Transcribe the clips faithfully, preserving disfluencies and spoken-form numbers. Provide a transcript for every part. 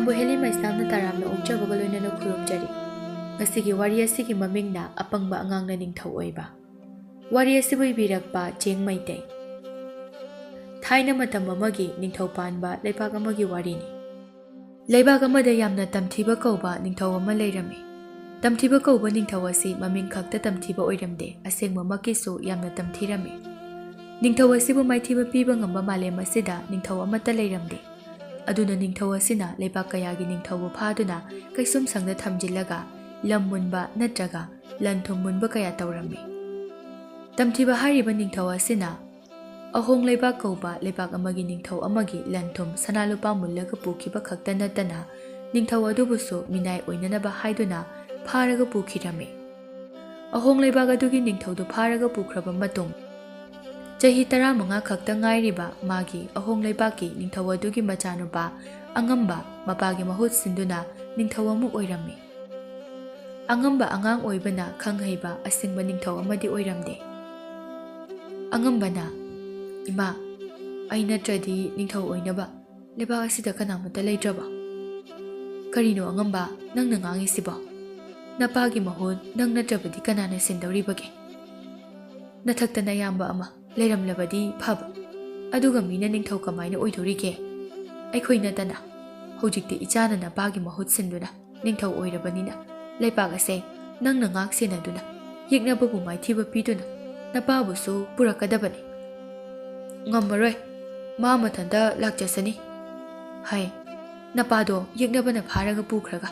ꯕꯨ ꯍꯦꯂꯤ ꯃꯩꯁꯅꯥꯝꯅ ꯇꯔꯥꯝꯅ ꯑꯣꯛꯆꯕꯒ ꯂꯣꯏꯅꯅ ꯈꯨꯔꯨꯝꯖꯔꯤ꯫ ꯉꯁꯤꯒꯤ ꯋꯥꯔꯤ ꯑꯁꯤꯒꯤ ꯃꯃꯤꯡꯅ ꯑꯄꯪꯕ ꯑꯉꯥꯡꯅ ꯅꯤꯡꯊꯧ ꯑꯣꯏꯕ꯫ ꯋꯥꯔꯤ ꯑꯁꯤꯕꯨ ꯏꯕꯤꯔꯛꯄ ꯆꯦꯡ ꯃꯩꯇꯩ꯫ ꯊꯥꯏꯅ ꯃꯇꯝ ꯑꯃꯒꯤ ꯅꯤꯡꯊꯧ ꯄꯥꯟꯕ ꯂꯩꯕꯥꯛ ꯑꯃꯒꯤ ꯋꯥꯔꯤꯅꯤ꯫ ꯂꯩꯕꯥꯛ ꯑꯃꯗ ꯌꯥꯝꯅ ꯇꯝꯊꯤꯕ ꯀꯧꯕ ꯅꯤꯡꯊꯧ ꯑꯃ ꯂꯩꯔꯝꯃꯤ꯫ ꯇꯝꯊꯤꯕ ꯀꯧꯕ ꯅꯤꯡꯊꯧ ꯑꯁꯤ ꯃꯃꯤꯡ ꯈꯛꯇ ꯇꯝꯊꯤꯕ ꯑꯣꯏꯔꯝꯗꯦ, ꯑꯁꯦꯡꯕꯃꯛꯀꯤꯁꯨ ꯌꯥꯝꯅ ꯇꯝꯊꯤꯔꯝꯃꯤ꯫ ꯅꯤꯡꯊꯧ ꯑꯁꯤꯕꯨ ꯃꯥꯏꯊꯤꯕ ꯄꯤꯕ ꯉꯝꯕ ꯃꯥꯂꯦꯝ ꯑꯁꯤꯗ ꯅꯤꯡꯊꯧ ꯑꯃꯠꯇ ꯂꯩꯔꯝꯗꯦ꯫ ꯑꯗꯨꯅ ꯅꯤꯡꯊꯧ ꯑꯁꯤꯅ ꯂꯩꯕꯥꯛ ꯀꯌꯥꯒꯤ ꯅꯤꯡꯊꯧꯕꯨ ꯐꯥꯗꯨꯅ ꯀꯩꯁꯨꯝꯁꯪꯗ ꯊꯝꯖꯤꯜꯂꯒ ꯂꯝ ꯃꯨꯟꯕ ꯅꯠꯇ꯭ꯔꯒ ꯂꯟ ꯊꯨꯝ ꯃꯨꯟꯕ ꯀꯌꯥ ꯇꯧꯔꯝꯃꯤ꯫ ꯇꯝꯊꯤꯕ ꯍꯥꯏꯔꯤꯕ ꯅꯤꯡꯊꯧ ꯑꯁꯤꯅ ꯑꯍꯣꯡ ꯂꯩꯕꯥꯛ ꯀꯧꯕ ꯂꯩꯕꯥꯛ ꯑꯃꯒꯤ ꯅꯤꯡꯊꯧ ꯑꯃꯒꯤ ꯂꯟ ꯊꯨꯝ ꯁꯅꯥ ꯂꯨꯄꯥ ꯃꯨꯜꯂꯒ ꯄꯨꯈꯤꯕ ꯈꯛꯇ ꯅꯠꯇꯅ, ꯅꯤꯡꯊꯧ ꯑꯗꯨꯕꯨꯁꯨ ꯃꯤꯅꯥꯏ ꯑꯣꯏꯅꯅꯕ ꯍꯥꯏꯗꯨꯅ ꯐꯥꯔꯒ ꯄꯨꯈꯤꯔꯝꯃꯤ꯫ ꯑꯍꯣꯡ ꯂꯩꯕꯥꯛ ꯑꯗꯨꯒꯤ ꯅꯤꯡꯊꯧꯗꯨ ꯐꯥꯔꯒ ꯄꯨꯈ꯭ꯔꯕ ꯃꯇꯨꯡ, ꯆꯍꯤ ꯇꯔꯥꯃꯉꯥ ꯈꯛꯇ ꯉꯥꯏꯔꯤꯕ ꯃꯥꯒꯤ ꯑꯍꯣꯡ ꯂꯩꯕꯥꯛꯀꯤ ꯅꯤꯡꯊꯧ ꯑꯗꯨꯒꯤ ꯃꯆꯥꯅꯨꯄꯥ ꯑꯉꯝꯕ ꯃꯄꯥꯒꯤ ꯃꯍꯨꯠ ꯁꯤꯟꯗꯨꯅ ꯅꯤꯡꯊꯧ ꯑꯃ ꯑꯣꯏꯔꯝꯃꯤ꯫ ꯑꯉꯝꯕ ꯑꯉꯥꯡ ꯑꯣꯏꯕꯅ ꯈꯪ ꯍꯩꯕ ꯑꯁꯤꯡꯕ ꯅꯤꯡꯊꯧ ꯑꯃꯗꯤ ꯑꯣꯏꯔꯝꯗꯦ꯫ ꯑꯉꯝꯕꯅ, "ꯏꯃꯥ, ꯑꯩ ꯅꯠꯇ꯭ꯔꯗꯤ ꯅꯤꯡꯊꯧ ꯑꯣꯏꯅꯕ ꯂꯩꯕꯥꯛ ꯑꯁꯤꯗ ꯀꯅꯥꯃꯠꯇ ꯂꯩꯇ꯭ꯔꯕꯣ?" "ꯀꯔꯤꯅꯣ ꯑꯉꯝꯕ ꯅꯪꯅ ꯉꯥꯡꯉꯤꯁꯤꯕꯣ? ꯅꯄꯥꯒꯤ ꯃꯍꯨꯠ ꯅꯪ ꯅꯠꯇ꯭ꯔꯕꯗꯤ ꯀꯅꯥꯅ ꯁꯤꯟꯗꯧꯔꯤꯕꯒꯦ? ꯅꯊꯛꯇ ꯅꯌꯥꯝꯕ ꯑꯃ ꯂꯩꯔꯝꯂꯕꯗꯤ ꯐꯕ, ꯑꯗꯨꯒ ꯃꯤꯅ ꯅꯤꯡꯊꯧ ꯀꯃꯥꯏꯅ ꯑꯣꯏꯗꯣꯔꯤꯒꯦ? ꯑꯩꯈꯣꯏ ꯅꯠꯇꯅ꯫ ꯍꯧꯖꯤꯛꯇꯤ ꯏꯆꯥꯅ ꯅꯄꯥꯒꯤ ꯃꯍꯨꯠ ꯁꯤꯟꯗꯨꯅ ꯅꯤꯡꯊꯧ ꯑꯣꯏꯔꯕꯅꯤꯅ, ꯂꯩꯄꯥꯛ ꯑꯁꯦ ꯅꯪꯅ ꯉꯥꯛ ꯁꯦꯟꯅꯗꯨꯅ, ꯌꯦꯛꯅꯕꯕꯨ ꯃꯥꯏꯊꯤꯕ ꯄꯤꯗꯨꯅ ꯅꯄꯥꯕꯨꯁꯨ ꯄꯨꯔꯛꯀꯗꯕꯅꯤ꯫" "ꯉꯝꯃꯔꯣꯏ, ꯃꯥ ꯃꯊꯟꯇ ꯂꯥꯛꯆꯁꯅꯤ꯫" "ꯍꯥꯏ, ꯅꯄꯥꯗꯣ ꯌꯦꯛꯅꯕꯅ ꯐꯥꯔꯒ ꯄꯨꯈ꯭ꯔꯒ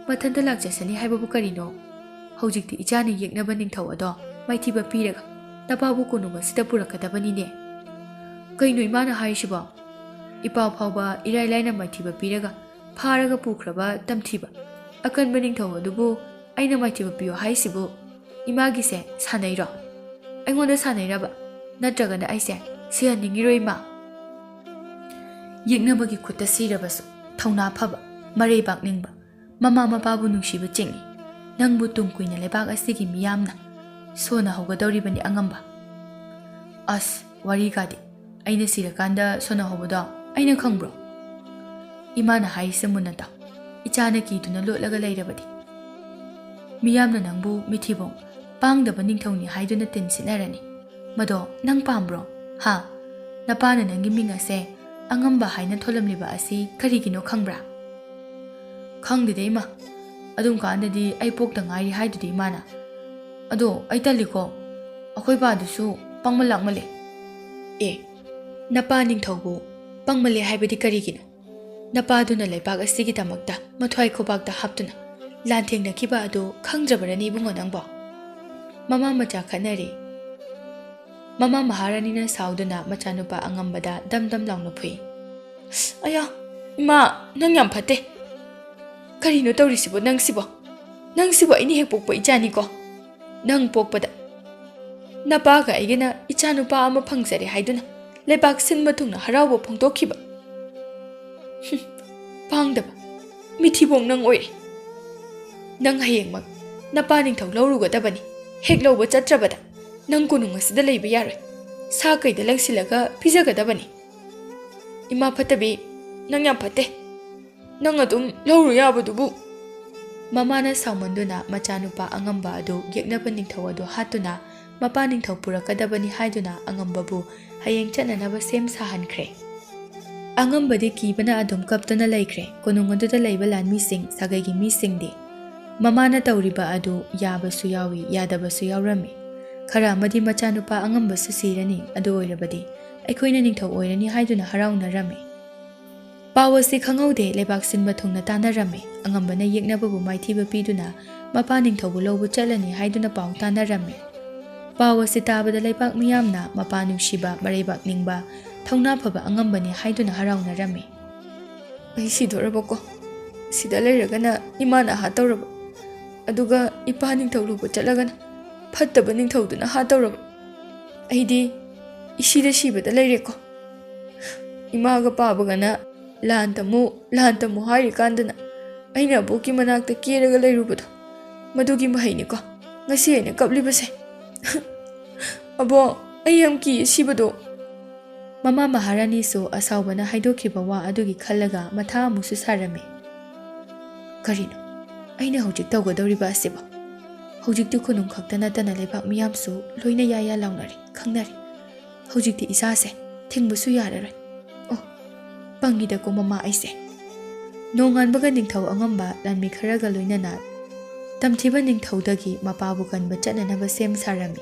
ꯃꯊꯟꯇ ꯂꯥꯛꯆꯁꯅꯤ ꯍꯥꯏꯕꯕꯨ ꯀꯔꯤꯅꯣ? ꯍꯧꯖꯤꯛꯇꯤ ꯏꯆꯥꯅ ꯌꯦꯛꯅꯕ ꯅꯤꯡꯊꯧ ꯑꯗꯣ ꯃꯥꯏꯊꯤꯕ ꯄꯤꯔꯒ ꯅꯄꯥꯕꯨ ꯀꯣꯅꯨꯡ ꯑꯁꯤꯗ ꯄꯨꯔꯛꯀꯗꯕꯅꯤꯅꯦ꯫" "ꯀꯩꯅꯣ ꯏꯃꯥꯅ ꯍꯥꯏꯔꯤꯁꯤꯕꯣ? ꯏꯄꯥ ꯐꯥꯎꯕ ꯏꯔꯥꯏ ꯂꯥꯏꯅ ꯃꯥꯏꯊꯤꯕ ꯄꯤꯔꯒ ꯐꯥꯔꯒ ꯄꯨꯈ꯭ꯔꯕ ꯇꯝꯊꯤꯕ ꯑꯀꯟꯕ ꯅꯤꯡꯊꯧ ꯑꯗꯨꯕꯨ ꯑꯩꯅ ꯃꯥꯏꯊꯤꯕ ꯄꯤꯌꯣ ꯍꯥꯏꯁꯤꯕꯨ ꯏꯃꯥꯒꯤꯁꯦ ꯁꯥꯟꯅꯩꯔꯣ? ꯑꯩꯉꯣꯟꯗ ꯁꯥꯟꯅꯩꯔꯕ? ꯅꯠꯇ꯭ꯔꯒꯅ ꯑꯩꯁꯦ ꯁꯤꯍꯟꯅꯤꯡꯉꯤꯔꯣ ꯏꯃꯥ?" ꯌꯦꯛꯅꯕꯒꯤ ꯈꯨꯠꯇ ꯁꯤꯔꯕꯁꯨ ꯊꯧꯅꯥ ꯐꯕ, ꯃꯔꯩꯕꯥꯛ ꯅꯤꯡꯕ, ꯃꯃꯥ ꯃꯄꯥꯕꯨ ꯅꯨꯡꯁꯤꯕ ꯆꯤꯡꯏ꯫ ꯅꯪꯕꯨ ꯇꯨꯡ ꯀꯨꯏꯅ ꯂꯩꯕꯥꯛ ꯑꯁꯤꯒꯤ ꯃꯤꯌꯥꯝꯅ ꯁꯣꯟꯅꯍꯧꯒꯗꯧꯔꯤꯕꯅꯤ ꯑꯉꯝꯕ꯫ ꯑꯁ, ꯋꯥꯔꯤꯒꯗꯤ꯫ ꯑꯩꯅ ꯁꯤꯔꯀꯥꯟꯗ ꯁꯣꯟꯅꯍꯧꯕꯗꯣ ꯑꯩꯅ ꯈꯪꯕ꯭ꯔꯣ? ꯏꯃꯥꯅ ꯍꯥꯏꯔꯤꯁꯦ ꯃꯨꯟꯅ ꯇꯥꯎ꯫ ꯏꯆꯥꯅ ꯀꯤꯗꯨꯅ ꯂꯣꯠꯂꯒ ꯂꯩꯔꯕꯗꯤ ꯃꯤꯌꯥꯝꯅ ꯅꯪꯕꯨ ꯃꯤꯊꯤꯕꯣꯡ, ꯄꯥꯡꯗꯕ ꯅꯤꯡꯊꯧꯅꯤ ꯍꯥꯏꯗꯨꯅ ꯇꯤꯟꯁꯤꯠꯅꯔꯅꯤ꯫ ꯃꯗꯣ ꯅꯪ ꯄꯥꯝꯕ꯭ꯔꯣ? ꯍꯥ? ꯅꯄꯥꯅ ꯅꯪꯒꯤ ꯃꯤꯡ ꯑꯁꯦ ꯑꯉꯝꯕ ꯍꯥꯏꯅ ꯊꯣꯜꯂꯝꯂꯤꯕ ꯑꯁꯤ ꯀꯔꯤꯒꯤꯅꯣ ꯈꯪꯕ꯭ꯔꯥ? ꯈꯪꯗꯦꯗ ꯏꯃꯥ, ꯑꯗꯨꯝ ꯀꯥꯟꯗꯗꯤ ꯑꯩ ꯄꯣꯛꯇ ꯉꯥꯏꯔꯤ ꯍꯥꯏꯗꯨꯗꯤ ꯏꯃꯥꯅ꯫ ꯑꯗꯣ ꯑꯩ ꯇꯜꯂꯤꯀꯣ, ꯑꯩꯈꯣꯏ ꯕꯥꯗꯨꯁꯨ ꯄꯪꯃꯜ ꯂꯥꯛꯃꯜꯂꯦ꯫ ꯑꯦ, ꯅꯄꯥ ꯅꯤꯡꯊꯧꯕꯨ ꯄꯪꯃꯜꯂꯦ ꯍꯥꯏꯕꯗꯤ ꯀꯔꯤꯒꯤꯅꯣ? ꯅꯄꯥꯗꯨꯅ ꯂꯩꯕꯥꯛ ꯑꯁꯤꯒꯤꯗꯃꯛꯇ ꯃꯊ꯭ꯋꯥꯏ ꯈꯨꯕꯥꯛꯇ ꯍꯥꯞꯇꯨꯅ ꯂꯥꯟꯊꯦꯡꯅꯈꯤꯕ ꯑꯗꯨ ꯈꯪꯗ꯭ꯔꯕꯔꯅꯤ ꯏꯕꯨꯡꯉꯣ ꯅꯪꯕꯣ? ꯃꯃꯥ ꯃꯆꯥ ꯈꯠꯅꯔꯤ꯫ ꯃꯃꯥ ꯃꯍꯥꯔꯥꯅꯤꯅ ꯁꯥꯎꯗꯨꯅ ꯃꯆꯥꯅꯨꯄꯥ ꯑꯉꯝꯕꯗ ꯗꯝ ꯗꯝ ꯂꯥꯎꯅ ꯐꯨꯏ꯫ ꯑꯌꯥ, ꯏꯃꯥ, ꯅꯪ ꯌꯥꯝ ꯐꯠꯇꯦ꯫ ꯀꯔꯤꯅꯣ ꯇꯧꯔꯤꯁꯤꯕꯣ ꯅꯪꯁꯤꯕꯣ? ꯅꯪꯁꯤꯕꯨ ꯑꯩꯅ ꯍꯦꯛ ꯄꯣꯛꯄ ꯏꯆꯥꯅꯤꯀꯣ꯫ ꯅꯪ ꯄꯣꯛꯄꯗ ꯅꯄꯥꯒ ꯑꯩꯒꯅ ꯏꯆꯥꯅꯨꯄꯥ ꯑꯃ ꯐꯪꯖꯔꯦ ꯍꯥꯏꯗꯨꯅ ꯂꯩꯕꯥꯛ ꯁꯤꯟꯕ ꯊꯨꯡꯅ ꯍꯔꯥꯎꯕ ꯐꯣꯡꯗꯣꯛꯈꯤꯕ꯫ ꯍꯨꯝ, ꯄꯥꯡꯗꯕ, ꯃꯤꯊꯤꯕꯣꯡ ꯅꯪ ꯑꯣꯏꯔꯦ꯫ ꯅꯪ ꯍꯌꯦꯡꯃꯛ ꯅꯄꯥ ꯅꯤꯡꯊꯧ ꯂꯧꯔꯨꯒꯗꯕꯅꯤ꯫ ꯍꯦꯛ ꯂꯧꯕ ꯆꯠꯇ꯭ꯔꯕꯗ ꯅꯪ ꯀꯣꯅꯨꯡ ꯑꯁꯤꯗ ꯂꯩꯕ ꯌꯥꯔꯣꯏ꯫ ꯁꯥ ꯀꯩꯗ ꯂꯪꯁꯤꯜꯂꯒ ꯄꯤꯖꯒꯗꯕꯅꯤ꯫ ꯏꯃꯥ ꯐꯠꯇꯕꯤ, ꯅꯪ ꯌꯥꯝ ꯐꯠꯇꯦ꯫ ꯅꯪ ꯑꯗꯨꯝ ꯂꯧꯔꯨ ꯌꯥꯕꯗꯨꯕꯨ꯫ ꯃꯃꯥꯅ ꯁꯥꯎꯃꯟꯗꯨꯅ ꯃꯆꯥꯅꯨꯄꯥ ꯑꯉꯝꯕ ꯑꯗꯨ ꯌꯦꯛꯅꯕ ꯅꯤꯡꯊꯧ ꯑꯗꯨ ꯍꯥꯠꯇꯨꯅ ꯃꯄꯥ ꯅꯤꯡꯊꯧ ꯄꯨꯔꯛꯀꯗꯕꯅꯤ ꯍꯥꯏꯗꯨꯅ ꯑꯉꯝꯕꯕꯨ ꯍꯌꯦꯡ ꯆꯠꯅꯅꯕ ꯁꯦꯝ ꯁꯥꯍꯟꯈ꯭ꯔꯦ꯫ ꯑꯉꯝꯕꯗꯤ ꯀꯤꯕꯅ ꯑꯗꯨꯝ ꯀꯞꯇꯨꯅ ꯂꯩꯈ꯭ꯔꯦ꯫ ꯀꯣꯅꯨꯡ ꯑꯗꯨꯗ ꯂꯩꯕ ꯂꯥꯟꯃꯤꯁꯤꯡ, ꯁꯥꯒꯩꯒꯤ ꯃꯤꯁꯤꯡꯗꯤ ꯃꯃꯥꯅ ꯇꯧꯔꯤꯕ ꯑꯗꯨ ꯌꯥꯕꯁꯨ ꯌꯥꯎꯏ, ꯌꯥꯗꯕꯁꯨ ꯌꯥꯎꯔꯝꯃꯤ꯫ ꯈꯔ ꯑꯃꯗꯤ ꯃꯆꯥꯅꯨꯄꯥ ꯑꯉꯝꯕꯁꯨ ꯁꯤꯔꯅꯤ, ꯑꯗꯨ ꯑꯣꯏꯔꯕꯗꯤ ꯑꯩꯈꯣꯏꯅ ꯅꯤꯡꯊꯧ ꯑꯣꯏꯔꯅꯤ ꯍꯥꯏꯗꯨꯅ ꯍꯔꯥꯎꯅꯔꯝꯃꯤ꯫ ꯄꯥꯎ ꯑꯁꯤ ꯈꯪꯍꯧꯗꯦ ꯂꯩꯕꯥꯛ ꯁꯤꯟꯕ ꯊꯨꯡꯅ ꯇꯥꯟꯅꯔꯝꯃꯤ꯫ ꯑꯉꯝꯕꯅ ꯌꯦꯛꯅꯕꯕꯨ ꯃꯥꯏꯊꯤꯕ ꯄꯤꯗꯨꯅ ꯃꯄꯥ ꯅꯤꯡꯊꯧꯕꯨ ꯂꯧꯕ ꯆꯠꯂꯅꯤ ꯍꯥꯏꯗꯨꯅ ꯄꯥꯎ ꯇꯥꯟꯅꯔꯝꯃꯤ꯫ ꯄꯥꯎ ꯑꯁꯤ ꯇꯥꯕꯗ ꯂꯩꯕꯥꯛ ꯃꯤꯌꯥꯝꯅ ꯃꯄꯥ ꯅꯨꯡꯁꯤꯕ, ꯃꯔꯩꯕꯥꯛ ꯅꯤꯡꯕ, ꯊꯧꯅꯥ ꯐꯕ ꯑꯉꯝꯕꯅꯤ ꯍꯥꯏꯗꯨꯅ ꯍꯔꯥꯎꯅꯔꯝꯃꯤ꯫ ꯑꯩ ꯁꯤꯗꯣꯔꯕꯀꯣ? ꯁꯤꯗ ꯂꯩꯔꯒꯅ ꯏꯃꯥꯅ ꯍꯥꯠꯇꯧꯔꯕ, ꯑꯗꯨꯒ ꯏꯄꯥ ꯅꯤꯡꯊꯧ ꯂꯧꯕ ꯆꯠꯂꯒꯅ ꯐꯠꯇꯕ ꯅꯤꯡꯊꯧꯗꯨꯅ ꯍꯥꯠꯇꯧꯔꯕ꯫ ꯑꯩꯗꯤ ꯏꯁꯤꯗ ꯁꯤꯕꯗ ꯂꯩꯔꯦꯀꯣ꯫ ꯏꯃꯥꯒ ꯄꯥꯕꯒꯅ ꯂꯥꯟ ꯇꯝꯃꯨ, ꯂꯥꯟ ꯇꯝꯃꯨ ꯍꯥꯏꯔꯤꯀꯥꯟꯗꯅ ꯑꯩꯅ ꯑꯕꯣꯛꯀꯤ ꯃꯅꯥꯛꯇ ꯀꯦꯔꯒ ꯂꯩꯔꯨꯕꯗꯣ, ꯃꯗꯨꯒꯤ ꯃꯍꯩꯅꯤꯀꯣ ꯉꯁꯤ ꯑꯩꯅ ꯀꯞꯂꯤꯕꯁꯦ꯫ ꯑꯕꯣꯛ, ꯑꯩ ꯌꯥꯝ ꯀꯤꯌꯦ ꯁꯤꯕꯗꯣ꯫ ꯃꯃꯥ ꯃꯍꯥꯔꯥꯅꯤꯁꯨ ꯑꯁꯥꯎꯕꯅ ꯍꯥꯏꯗꯣꯛꯈꯤꯕ ꯋꯥ ꯑꯗꯨꯒꯤ ꯈꯜꯂꯒ ꯃꯊꯥ ꯑꯃꯨꯛꯁꯨ ꯁꯥꯔꯝꯃꯤ꯫ "ꯀꯔꯤꯅꯣ ꯑꯩꯅ ꯍꯧꯖꯤꯛ ꯇꯧꯒꯗꯧꯔꯤꯕ ꯑꯁꯤꯕꯣ? ꯍꯧꯖꯤꯛꯇꯤ ꯈꯨꯅꯨꯡ ꯈꯛꯇ ꯅꯠꯇꯅ ꯂꯩꯕꯥꯛ ꯃꯤꯌꯥꯝꯁꯨ ꯂꯣꯏꯅ ꯌꯥ ꯌꯥ ꯂꯥꯎꯅꯔꯤ, ꯈꯪꯅꯔꯤ꯫ ꯍꯧꯖꯤꯛꯇꯤ ꯏꯆꯥꯁꯦ ꯊꯤꯡꯕꯁꯨ ꯌꯥꯔꯔꯣꯏ꯫ ꯑꯣ, ꯄꯪꯉꯤꯗꯀꯣ ꯃꯃꯥ ꯑꯩꯁꯦ꯫" ꯅꯣꯡꯉꯥꯟꯕꯒ ꯅꯤꯡꯊꯧ ꯑꯉꯝꯕ ꯂꯥꯟꯃꯤ ꯈꯔꯒ ꯂꯣꯏꯅꯅ ꯇꯝꯊꯤꯕ ꯅꯤꯡꯊꯧꯗꯒꯤ ꯃꯄꯥꯕꯨ ꯀꯟꯕ ꯆꯠꯅꯅꯕ ꯁꯦꯝ ꯁꯥꯔꯝꯃꯤ꯫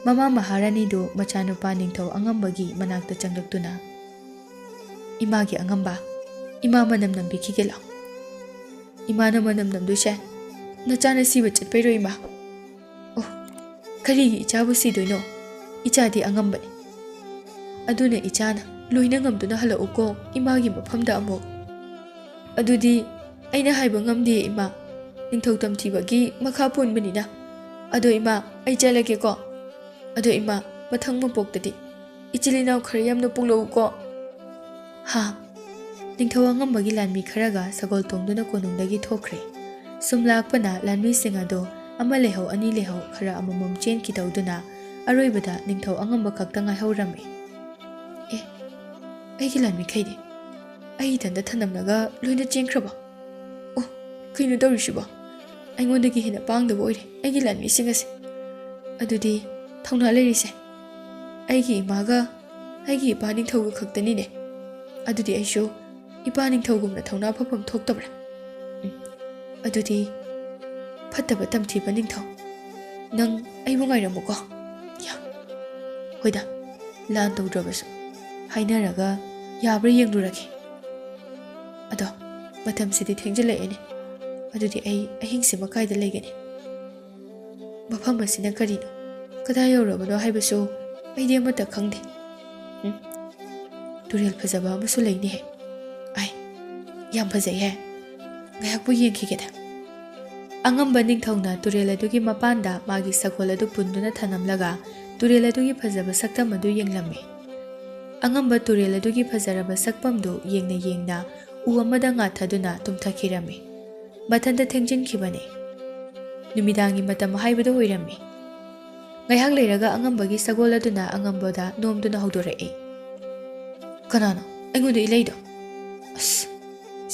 ꯃꯃꯥ ꯃꯍꯥꯔꯥꯅꯤꯗꯨ ꯃꯆꯥꯅꯨꯄꯥ ꯅꯤꯡꯊꯧ ꯑꯉꯝꯕꯒꯤ ꯃꯅꯥꯛꯇ ꯆꯪꯂꯛꯇꯨꯅ, "ꯏꯃꯥꯒꯤ ꯑꯉꯝꯕ, ꯏꯃꯥ ꯃꯅꯝ ꯅꯝꯕꯤꯈꯤꯒꯦ ꯂꯥꯎ꯫" "ꯏꯃꯥꯅ ꯃꯅꯝ ꯅꯝꯗꯣꯏꯁꯦ ꯅꯆꯥꯅ ꯁꯤꯕ ꯆꯠꯄꯩꯔꯣ ꯏꯃꯥ?" "ꯑꯣ, ꯀꯔꯤꯒꯤ ꯏꯆꯥꯕꯨ ꯁꯤꯗꯣꯏꯅꯣ? ꯏꯆꯥꯗꯤ ꯑꯉꯝꯕꯅꯤ꯫ ꯑꯗꯨꯅ ꯏꯆꯥꯅ ꯂꯣꯏꯅ ꯉꯝꯗꯨꯅ ꯍꯜꯂꯛꯎꯀꯣ ꯏꯃꯥꯒꯤ ꯃꯐꯝꯗ ꯑꯃꯨꯛ꯫" "ꯑꯗꯨꯗꯤ ꯑꯩꯅ ꯍꯥꯏꯕ ꯉꯝꯗꯦ ꯏꯃꯥ, ꯅꯤꯡꯊꯧ ꯇꯝꯊꯤꯕꯒꯤ ꯃꯈꯥ ꯄꯣꯟꯕꯅꯤꯅ꯫ ꯑꯗꯣ ꯏꯃꯥ, ꯑꯩ ꯆꯠꯂꯒꯦꯀꯣ꯫ ꯑꯗꯣ ꯏꯃꯥ, ꯃꯊꯪ ꯃꯄꯣꯛꯇꯗꯤ ꯏꯆꯤꯜ ꯏꯅꯥꯎ ꯈꯔ ꯌꯥꯝꯅ ꯄꯣꯛꯂꯛꯎꯀꯣ꯫" ꯍꯥ꯫ ꯅꯤꯡꯊꯧ ꯑꯉꯝꯕꯒꯤ ꯂꯥꯟꯃꯤ ꯈꯔꯒ ꯁꯒꯣꯜ ꯇꯣꯡꯗꯨꯅ ꯀꯣꯅꯨꯡꯗꯒꯤ ꯊꯣꯛꯈ꯭ꯔꯦ꯫ ꯁꯨꯝ ꯂꯥꯛꯄꯅ ꯂꯥꯟꯃꯤꯁꯤꯡ ꯑꯗꯣ ꯑꯃ ꯂꯩꯍꯧ ꯑꯅꯤ ꯂꯩꯍꯧ ꯈꯔ ꯑꯃꯃꯝ ꯆꯦꯟꯈꯤ ꯇꯧꯗꯨꯅ ꯑꯔꯣꯏꯕꯗ ꯅꯤꯡꯊꯧ ꯑꯉꯝꯕ ꯈꯛꯇ ꯉꯥꯏꯍꯧꯔꯝꯃꯤ꯫ "ꯑꯦ, ꯑꯩꯒꯤ ꯂꯥꯟꯃꯤꯈꯩꯗꯤ ꯑꯩ ꯏꯊꯟꯇ ꯊꯅꯝꯂꯒ ꯂꯣꯏꯅ ꯆꯦꯟꯈ꯭ꯔꯕꯣ? ꯑꯣ, ꯀꯩꯅꯣ ꯇꯧꯔꯤꯁꯤꯕꯣ? ꯑꯩꯉꯣꯟꯗꯒꯤ ꯍꯦꯟꯅ ꯄꯥꯡꯗꯕ ꯑꯣꯏꯔꯦ ꯑꯩꯒꯤ ꯂꯥꯟꯃꯤꯁꯤꯡ ꯑꯁꯦ꯫ ꯑꯗꯨꯗꯤ ꯊꯧꯅꯥ ꯂꯩꯔꯤꯁꯦ ꯑꯩꯒꯤ ꯏꯃꯥꯒ ꯑꯩꯒꯤ ꯏꯄꯥ ꯅꯤꯡꯊꯧꯒ ꯈꯛꯇꯅꯤꯅꯦ꯫ ꯑꯗꯨꯗꯤ ꯑꯩꯁꯨ ꯏꯄꯥ ꯅꯤꯡꯊꯧꯒꯨꯝꯅ ꯊꯧꯅꯥ ꯐꯐꯝ ꯊꯣꯛꯇꯕ꯭ꯔꯥ? ꯎꯝ, ꯑꯗꯨꯗꯤ ꯐꯠꯇꯕ ꯇꯝꯊꯤꯕ ꯅꯤꯡꯊꯧ, ꯅꯪ ꯑꯩꯕꯨ ꯉꯥꯏꯔꯝꯃꯨꯀꯣ꯫" "ꯌꯥ, ꯍꯣꯏꯗ, ꯂꯥꯟ ꯇꯧꯗ꯭ꯔꯕꯁꯨ ꯍꯥꯏꯅꯔꯒ ꯌꯥꯕ꯭ꯔꯥ ꯌꯦꯡꯂꯨꯔꯒꯦ꯫ ꯑꯗꯣ ꯃꯇꯝꯁꯤꯗꯤ ꯊꯦꯡꯖꯤꯜꯂꯛꯑꯦꯅꯦ꯫ ꯑꯗꯨꯗꯤ ꯑꯩ ꯑꯍꯤꯡꯁꯤꯃ ꯀꯥꯏꯗ ꯂꯩꯒꯅꯤ? ꯃꯐꯝ ꯑꯁꯤꯅ ꯀꯔꯤꯅꯣ, ꯀꯗꯥꯏ ꯌꯧꯔꯕꯅꯣ ꯍꯥꯏꯕꯁꯨ ꯑꯩꯗꯤ ꯑꯃꯠꯇ ꯈꯪꯗꯦ꯫ ꯎꯝ, ꯇꯨꯔꯦꯜ ꯐꯖꯕ ꯑꯃꯁꯨ ꯂꯩꯅꯦꯍꯦ꯫ ꯑꯥꯏ, ꯌꯥꯝ ꯐꯖꯩꯍꯦ꯫ ꯉꯥꯏꯍꯥꯛꯄꯨ ꯌꯦꯡꯈꯤꯒꯦꯗ꯫" ꯑꯉꯝꯕ ꯅꯤꯡꯊꯧꯅ ꯇꯨꯔꯦꯜ ꯑꯗꯨꯒꯤ ꯃꯄꯥꯟꯗ ꯃꯥꯒꯤ ꯁꯒꯣꯜ ꯑꯗꯨ ꯄꯨꯟꯗꯨꯅ ꯊꯅꯝꯂꯒ ꯇꯨꯔꯦꯜ ꯑꯗꯨꯒꯤ ꯐꯖꯕ ꯁꯛꯇꯝ ꯑꯗꯨ ꯌꯦꯡꯂꯝꯃꯤ꯫ ꯑꯉꯝꯕ ꯇꯨꯔꯦꯜ ꯑꯗꯨꯒꯤ ꯐꯖꯔꯕ ꯁꯛꯐꯝꯗꯨ ꯌꯦꯡꯅ ꯌꯦꯡꯅ ꯎ ꯑꯃꯗ ꯉꯥꯊꯗꯨꯅ ꯇꯨꯝꯊꯈꯤꯔꯝꯃꯤ꯫ ꯃꯊꯟꯇ ꯊꯦꯡꯖꯤꯟꯈꯤꯕꯅꯤ꯫ ꯅꯨꯃꯤꯗꯥꯡꯒꯤ ꯃꯇꯝ ꯍꯥꯏꯕꯗꯨ ꯑꯣꯏꯔꯝꯃꯤ꯫ ꯉꯥꯏꯍꯥꯛ ꯂꯩꯔꯒ ꯑꯉꯝꯕꯒꯤ ꯁꯒꯣꯜ ꯑꯗꯨꯅ ꯑꯉꯝꯕꯗ ꯅꯣꯝꯗꯨꯅ ꯍꯧꯗꯣꯔꯛꯏ꯫ ꯀꯅꯥꯅꯣ ꯑꯩꯉꯣꯟꯗ ꯏꯂꯩꯗꯣ? ꯑꯁ,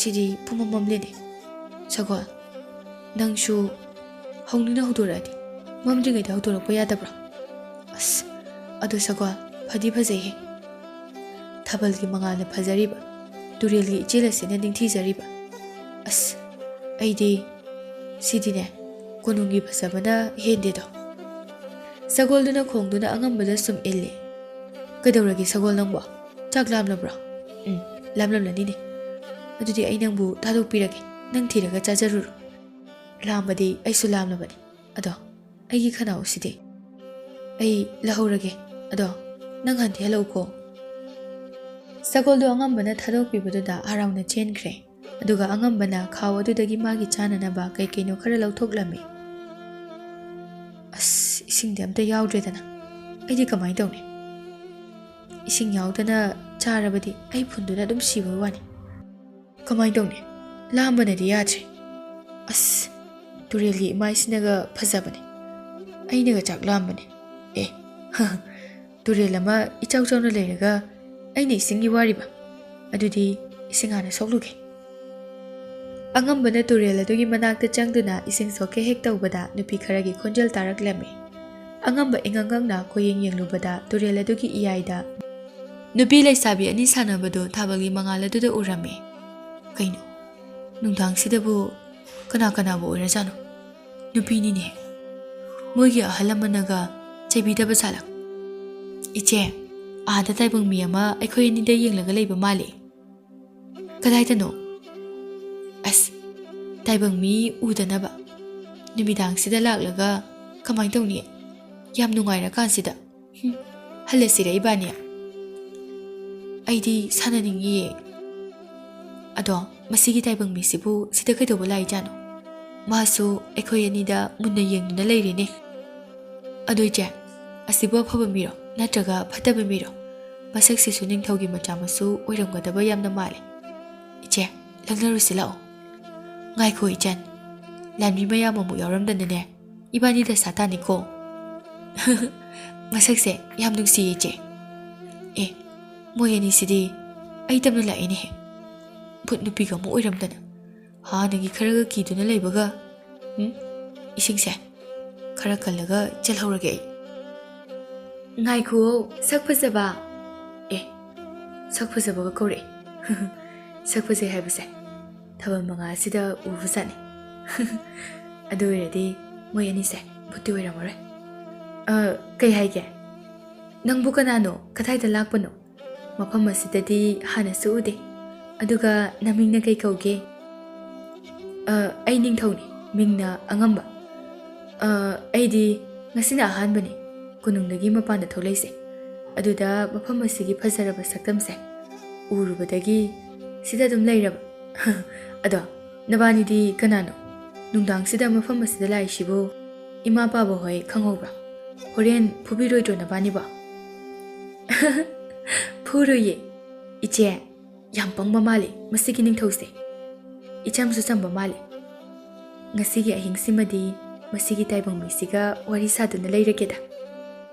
ꯁꯤꯗꯤ ꯄꯨꯝꯃꯝ ꯃꯝꯂꯦꯅꯦ꯫ ꯁꯒꯣꯜ, ꯅꯪꯁꯨ ꯍꯧꯅꯤꯡꯅ ꯍꯧꯗꯣꯔꯛꯑꯗꯤ ꯃꯝꯗ꯭ꯔꯤꯉꯩꯗ ꯍꯧꯗꯣꯔꯛꯄ ꯌꯥꯗꯕ꯭ꯔꯣ? ꯑꯁ, ꯑꯗꯣ ꯁꯒꯣꯜ, ꯐꯗꯤ ꯐꯖꯩꯍꯦ꯫ ꯊꯥꯕꯜꯒꯤ ꯃꯉꯥꯜꯅ ꯐꯖꯔꯤꯕ, ꯇꯨꯔꯦꯜꯒꯤ ꯏꯆꯦꯜ ꯑꯁꯤꯅ ꯅꯤꯡꯊꯤꯖꯔꯤꯕ꯫ ꯑꯁ, ꯑꯩꯗꯤ ꯁꯤꯗꯤꯅꯦ, ꯀꯣꯅꯨꯡꯒꯤ ꯐꯖꯕꯅ ꯍꯦꯟꯗꯦꯗꯣ꯫ ꯁꯒꯣꯜꯗꯨꯅ ꯈꯣꯡꯗꯨꯅ ꯑꯉꯝꯕꯗ ꯁꯨꯝ ꯏꯜꯂꯤ꯫ "ꯀꯩꯗꯧꯔꯒꯦ ꯁꯒꯣꯜ ꯅꯪꯕꯣ? ꯆꯥꯛ ꯂꯥꯝꯂꯕ꯭ꯔꯣ?" "ꯎꯝ, ꯂꯥꯝꯂꯝꯂꯅꯤꯅꯦ꯫ ꯑꯗꯨꯗꯤ ꯑꯩ ꯅꯪꯕꯨ ꯊꯥꯗꯣꯛꯄꯤꯔꯒꯦ, ꯅꯪ ꯊꯤꯔꯒ ꯆꯥꯖꯔꯨꯔꯣ꯫ ꯂꯥꯝꯕꯗꯤ ꯑꯩꯁꯨ ꯂꯥꯝꯂꯕꯅꯤ꯫ ꯑꯗꯣ ꯑꯩꯒꯤ ꯈꯅꯥꯎꯁꯤꯗꯤ ꯑꯩ ꯂꯧꯍꯧꯔꯒꯦ꯫ ꯑꯗꯣ ꯅꯪ ꯍꯟꯗꯤ ꯍꯜꯂꯛꯎꯀꯣ꯫" ꯁꯒꯣꯜꯗꯣ ꯑꯉꯝꯕꯅ ꯊꯥꯗꯣꯛꯄꯤꯕꯗꯨꯗ ꯍꯔꯥꯎꯅ ꯆꯦꯟꯈ꯭ꯔꯦ꯫ ꯑꯗꯨꯒ ꯑꯉꯝꯕꯅ ꯈꯥꯎ ꯑꯗꯨꯗꯒꯤ ꯃꯥꯒꯤ ꯆꯥꯅꯅꯕ ꯀꯩ ꯀꯩꯅꯣ ꯈꯔ ꯂꯧꯊꯣꯛꯂꯝꯃꯤ꯫ "ꯑꯁ, ꯏꯁꯤꯡꯗꯤ ꯑꯝꯇ ꯌꯥꯎꯗ꯭ꯔꯦꯗꯅ꯫ ꯑꯩꯗꯤ ꯀꯃꯥꯏꯅ ꯇꯧꯅꯤ? ꯏꯁꯤꯡ ꯌꯥꯎꯗꯅ ꯆꯥꯔꯕꯗꯤ ꯑꯩ ꯐꯨꯟꯗꯨꯅ ꯑꯗꯨꯝ ꯁꯤꯕꯒꯤ ꯋꯥꯅꯤ꯫ ꯀꯃꯥꯏꯅ ꯇꯧꯅꯤ? ꯂꯥꯝꯕꯅꯗꯤ ꯌꯥꯗ꯭ꯔꯦ꯫ ꯑꯁ, ꯇꯨꯔꯦꯜꯒꯤ ꯏꯃꯥꯏꯁꯤꯅꯒ ꯐꯖꯕꯅꯦ꯫ ꯑꯩꯅꯒ ꯆꯥꯛ ꯂꯥꯝꯕꯅꯦ꯫ ꯑꯦ, ꯇꯨꯔꯦꯜ ꯑꯃ ꯏꯆꯥꯎ ꯆꯥꯎꯅ ꯂꯩꯔꯒ ꯑꯩꯅ ꯏꯁꯤꯡꯒꯤ ꯋꯥꯔꯤꯕ? ꯑꯗꯨꯗꯤ ꯏꯁꯤꯡ ꯍꯥꯟꯅ ꯁꯣꯛꯂꯨꯒꯦ꯫" ꯑꯉꯝꯕꯅ ꯇꯨꯔꯦꯜ ꯑꯗꯨꯒꯤ ꯃꯅꯥꯛꯇ ꯆꯪꯗꯨꯅ ꯏꯁꯤꯡ ꯁꯣꯛꯀꯦ ꯍꯦꯛ ꯇꯧꯕꯗ ꯅꯨꯄꯤ ꯈꯔꯒꯤ ꯈꯣꯟꯖꯦꯜ ꯇꯥꯔꯛꯂꯝꯃꯤ꯫ ꯑꯉꯝꯕ ꯏꯉꯛ ꯉꯛꯅ ꯀꯣꯌꯦꯡ ꯌꯦꯡꯂꯨꯕꯗ ꯇꯨꯔꯦꯜ ꯑꯗꯨꯒꯤ ꯏꯌꯥꯏꯗ ꯅꯨꯄꯤ ꯂꯩꯁꯥꯕꯤ ꯑꯅꯤ ꯁꯥꯟꯅꯕꯗꯨ ꯊꯥꯕꯜꯒꯤ ꯃꯉꯥꯜ ꯑꯗꯨꯗ ꯎꯔꯝꯃꯤ꯫ ꯀꯩꯅꯣ, ꯅꯨꯡꯗꯥꯡꯁꯤꯗꯕꯨ ꯀꯅꯥ ꯀꯅꯥꯕꯨ ꯑꯣꯏꯔꯖꯥꯠꯅꯣ? ꯅꯨꯄꯤꯅꯤꯅꯦ꯫ ꯃꯣꯏꯒꯤ ꯑꯍꯜ ꯑꯃꯅꯒ ꯆꯩꯕꯤꯗꯕ ꯖꯥꯠꯂꯥ? "ꯏꯆꯦ, ꯑꯥꯗ ꯇꯥꯏꯕꯪ ꯃꯤ ꯑꯃ ꯑꯩꯈꯣꯏ ꯑꯅꯤꯗ ꯌꯦꯡꯂꯒ ꯂꯩꯕ ꯃꯥꯜꯂꯤ꯫" "ꯀꯗꯥꯏꯗꯅꯣ?" "ꯑꯁ, ꯇꯥꯏꯕꯪ ꯃꯤ ꯎꯗꯅꯕ ꯅꯨꯃꯤꯗꯥꯡꯁꯤꯗ ꯂꯥꯛꯂꯒ ꯀꯃꯥꯏꯅ ꯇꯧꯅꯤ? ꯌꯥꯝ ꯅꯨꯡꯉꯥꯏꯔꯀꯥꯟꯁꯤꯗ꯫ ꯍꯨꯝ, ꯍꯜꯂꯁꯤꯔ ꯏꯕꯥꯅꯤ?" "ꯑꯩꯗꯤ ꯁꯥꯟꯅꯅꯤꯡꯉꯤꯌꯦ꯫ ꯑꯗꯣ ꯃꯁꯤꯒꯤ ꯇꯥꯏꯕꯪ ꯃꯤꯁꯤꯕꯨ ꯁꯤꯗ ꯀꯩꯗꯧꯕ ꯂꯥꯛꯏꯖꯥꯠꯅꯣ? ꯃꯥꯁꯨ ꯑꯩꯈꯣꯏ ꯑꯅꯤꯗ ꯃꯨꯟꯅ ꯌꯦꯡꯗꯨꯅ ꯂꯩꯔꯦꯅꯦ꯫ ꯑꯗꯣ ꯏꯆꯦ, ꯑꯁꯤꯕꯨ ꯑꯐꯕ ꯃꯤꯔꯣ ꯅꯠꯇ꯭ꯔꯒ ꯐꯠꯇꯕ ꯃꯤꯔꯣ? ꯃꯁꯛꯁꯤꯁꯨ ꯅꯤꯡꯊꯧꯒꯤ ꯃꯆꯥ ꯃꯁꯨ ꯑꯣꯏꯔꯝꯒꯗꯕ ꯌꯥꯝꯅ ꯃꯥꯜꯂꯦ꯫ ꯏꯆꯦ, ꯂꯛꯅꯔꯨꯁꯤ ꯂꯥꯛꯑꯣ꯫" "ꯉꯥꯏꯈꯣ ꯏꯆꯟ, ꯂꯥꯟꯃꯤ ꯃꯌꯥꯝ ꯑꯃꯨꯛ ꯌꯥꯎꯔꯝꯗꯅꯅꯦ, ꯏꯕꯥꯅꯤ ꯗꯁꯥ ꯇꯥꯅꯤꯀꯣ꯫" "ꯃꯁꯛꯁꯦ ꯌꯥꯝ ꯅꯨꯡꯁꯤꯌꯦ ꯏꯆꯦ꯫ ꯑꯦ, ꯃꯣꯏ ꯑꯅꯤꯁꯤꯗꯤ ꯑꯩ ꯇꯝꯅ ꯂꯥꯛꯏꯅꯦꯍꯦ꯫ ꯚꯨꯠ ꯅꯨꯄꯤꯒ ꯑꯃꯨꯛ ꯑꯣꯏꯔꯝꯗꯅ꯫ ꯍꯥꯟꯅꯒꯤ ꯈꯔꯒ ꯀꯤꯗꯨꯅ ꯂꯩꯕꯒ꯫ ꯎꯝ? ꯏꯁꯤꯡꯁꯦ ꯈꯔ ꯀꯜꯂꯒ ꯆꯠꯍꯧꯔꯒꯦ ꯑꯩ꯫ ꯉꯥꯏꯈꯨꯑꯣ, ꯁꯛ ꯐꯖꯕ꯫ ꯑꯦ, ꯁꯛ ꯐꯖꯕꯒ ꯀꯧꯔꯛꯑꯦ꯫ ꯁꯛ ꯐꯖꯩ ꯍꯥꯏꯕꯁꯦ ꯊꯥꯕꯜ ꯃꯉꯥ ꯑꯁꯤꯗ ꯎꯕꯖꯥꯠꯅꯤ꯫ ꯑꯗꯨ ꯑꯣꯏꯔꯗꯤ ꯃꯣꯏ ꯑꯅꯤꯁꯦ ꯚꯨꯠꯇꯤ ꯑꯣꯏꯔꯝꯃꯔꯣꯏ꯫ ꯑ, ꯀꯩ ꯍꯥꯏꯒꯦ? ꯅꯪꯕꯨ ꯀꯅꯥꯅꯣ? ꯀꯗꯥꯏꯗ ꯂꯥꯛꯄꯅꯣ? ꯃꯐꯝ ꯑꯁꯤꯗꯗꯤ ꯍꯥꯟꯅꯁꯨ ꯎꯗꯦ꯫ ꯑꯗꯨꯒ ꯅꯃꯤꯡꯅ ꯀꯩ ꯀꯧꯒꯦ? ꯑ, ꯑꯩ ꯅꯤꯡꯊꯧꯅꯤ, ꯃꯤꯡꯅ ꯑꯉꯝꯕ꯫ ꯑ, ꯑꯩꯗꯤ ꯉꯁꯤꯅ ꯑꯍꯥꯟꯕꯅꯤ ꯀꯣꯅꯨꯡꯗꯒꯤ ꯃꯄꯥꯟꯗ ꯊꯣꯛꯂꯛꯏꯁꯦ꯫ ꯑꯗꯨꯗ ꯃꯐꯝ ꯑꯁꯤꯒꯤ ꯐꯖꯔꯕ ꯁꯛꯇꯝꯁꯦ ꯎꯔꯨꯕꯗꯒꯤ ꯁꯤꯗ ꯑꯗꯨꯝ ꯂꯩꯔꯕ꯫ ꯑꯗꯣ, ꯅꯕꯥꯅꯤꯗꯤ ꯀꯅꯥꯅꯣ? ꯅꯨꯡꯗꯥꯡꯁꯤꯗ ꯃꯐꯝ ꯑꯁꯤꯗ ꯂꯥꯛꯏꯁꯤꯕꯨ ꯏꯃꯥ ꯄꯥꯕ ꯍꯣꯏ ꯈꯪꯍꯧꯕ꯭ꯔꯥ? ꯍꯣꯔꯦꯟ ꯐꯨꯕꯤꯔꯣꯏꯗ꯭ꯔꯣ ꯅꯕꯥꯅꯤꯕꯣ? ꯐꯨꯔꯣꯏꯌꯦ꯫ ꯏꯆꯦ, ꯌꯥꯝ ꯄꯪꯕ ꯃꯥꯜꯂꯤ ꯃꯁꯤꯒꯤ ꯅꯤꯡꯊꯧꯁꯦ꯫ ꯏꯆꯝꯁꯨ ꯆꯝꯕ ꯃꯥꯜꯂꯤ꯫ ꯉꯁꯤꯒꯤ ꯑꯍꯤꯡꯁꯤꯃꯗꯤ ꯃꯁꯤꯒꯤ ꯇꯥꯏꯕꯪ ꯃꯤꯁꯤꯒ ꯋꯥꯔꯤ ꯁꯥꯗꯨꯅ ꯂꯩꯔꯒꯦꯗ꯫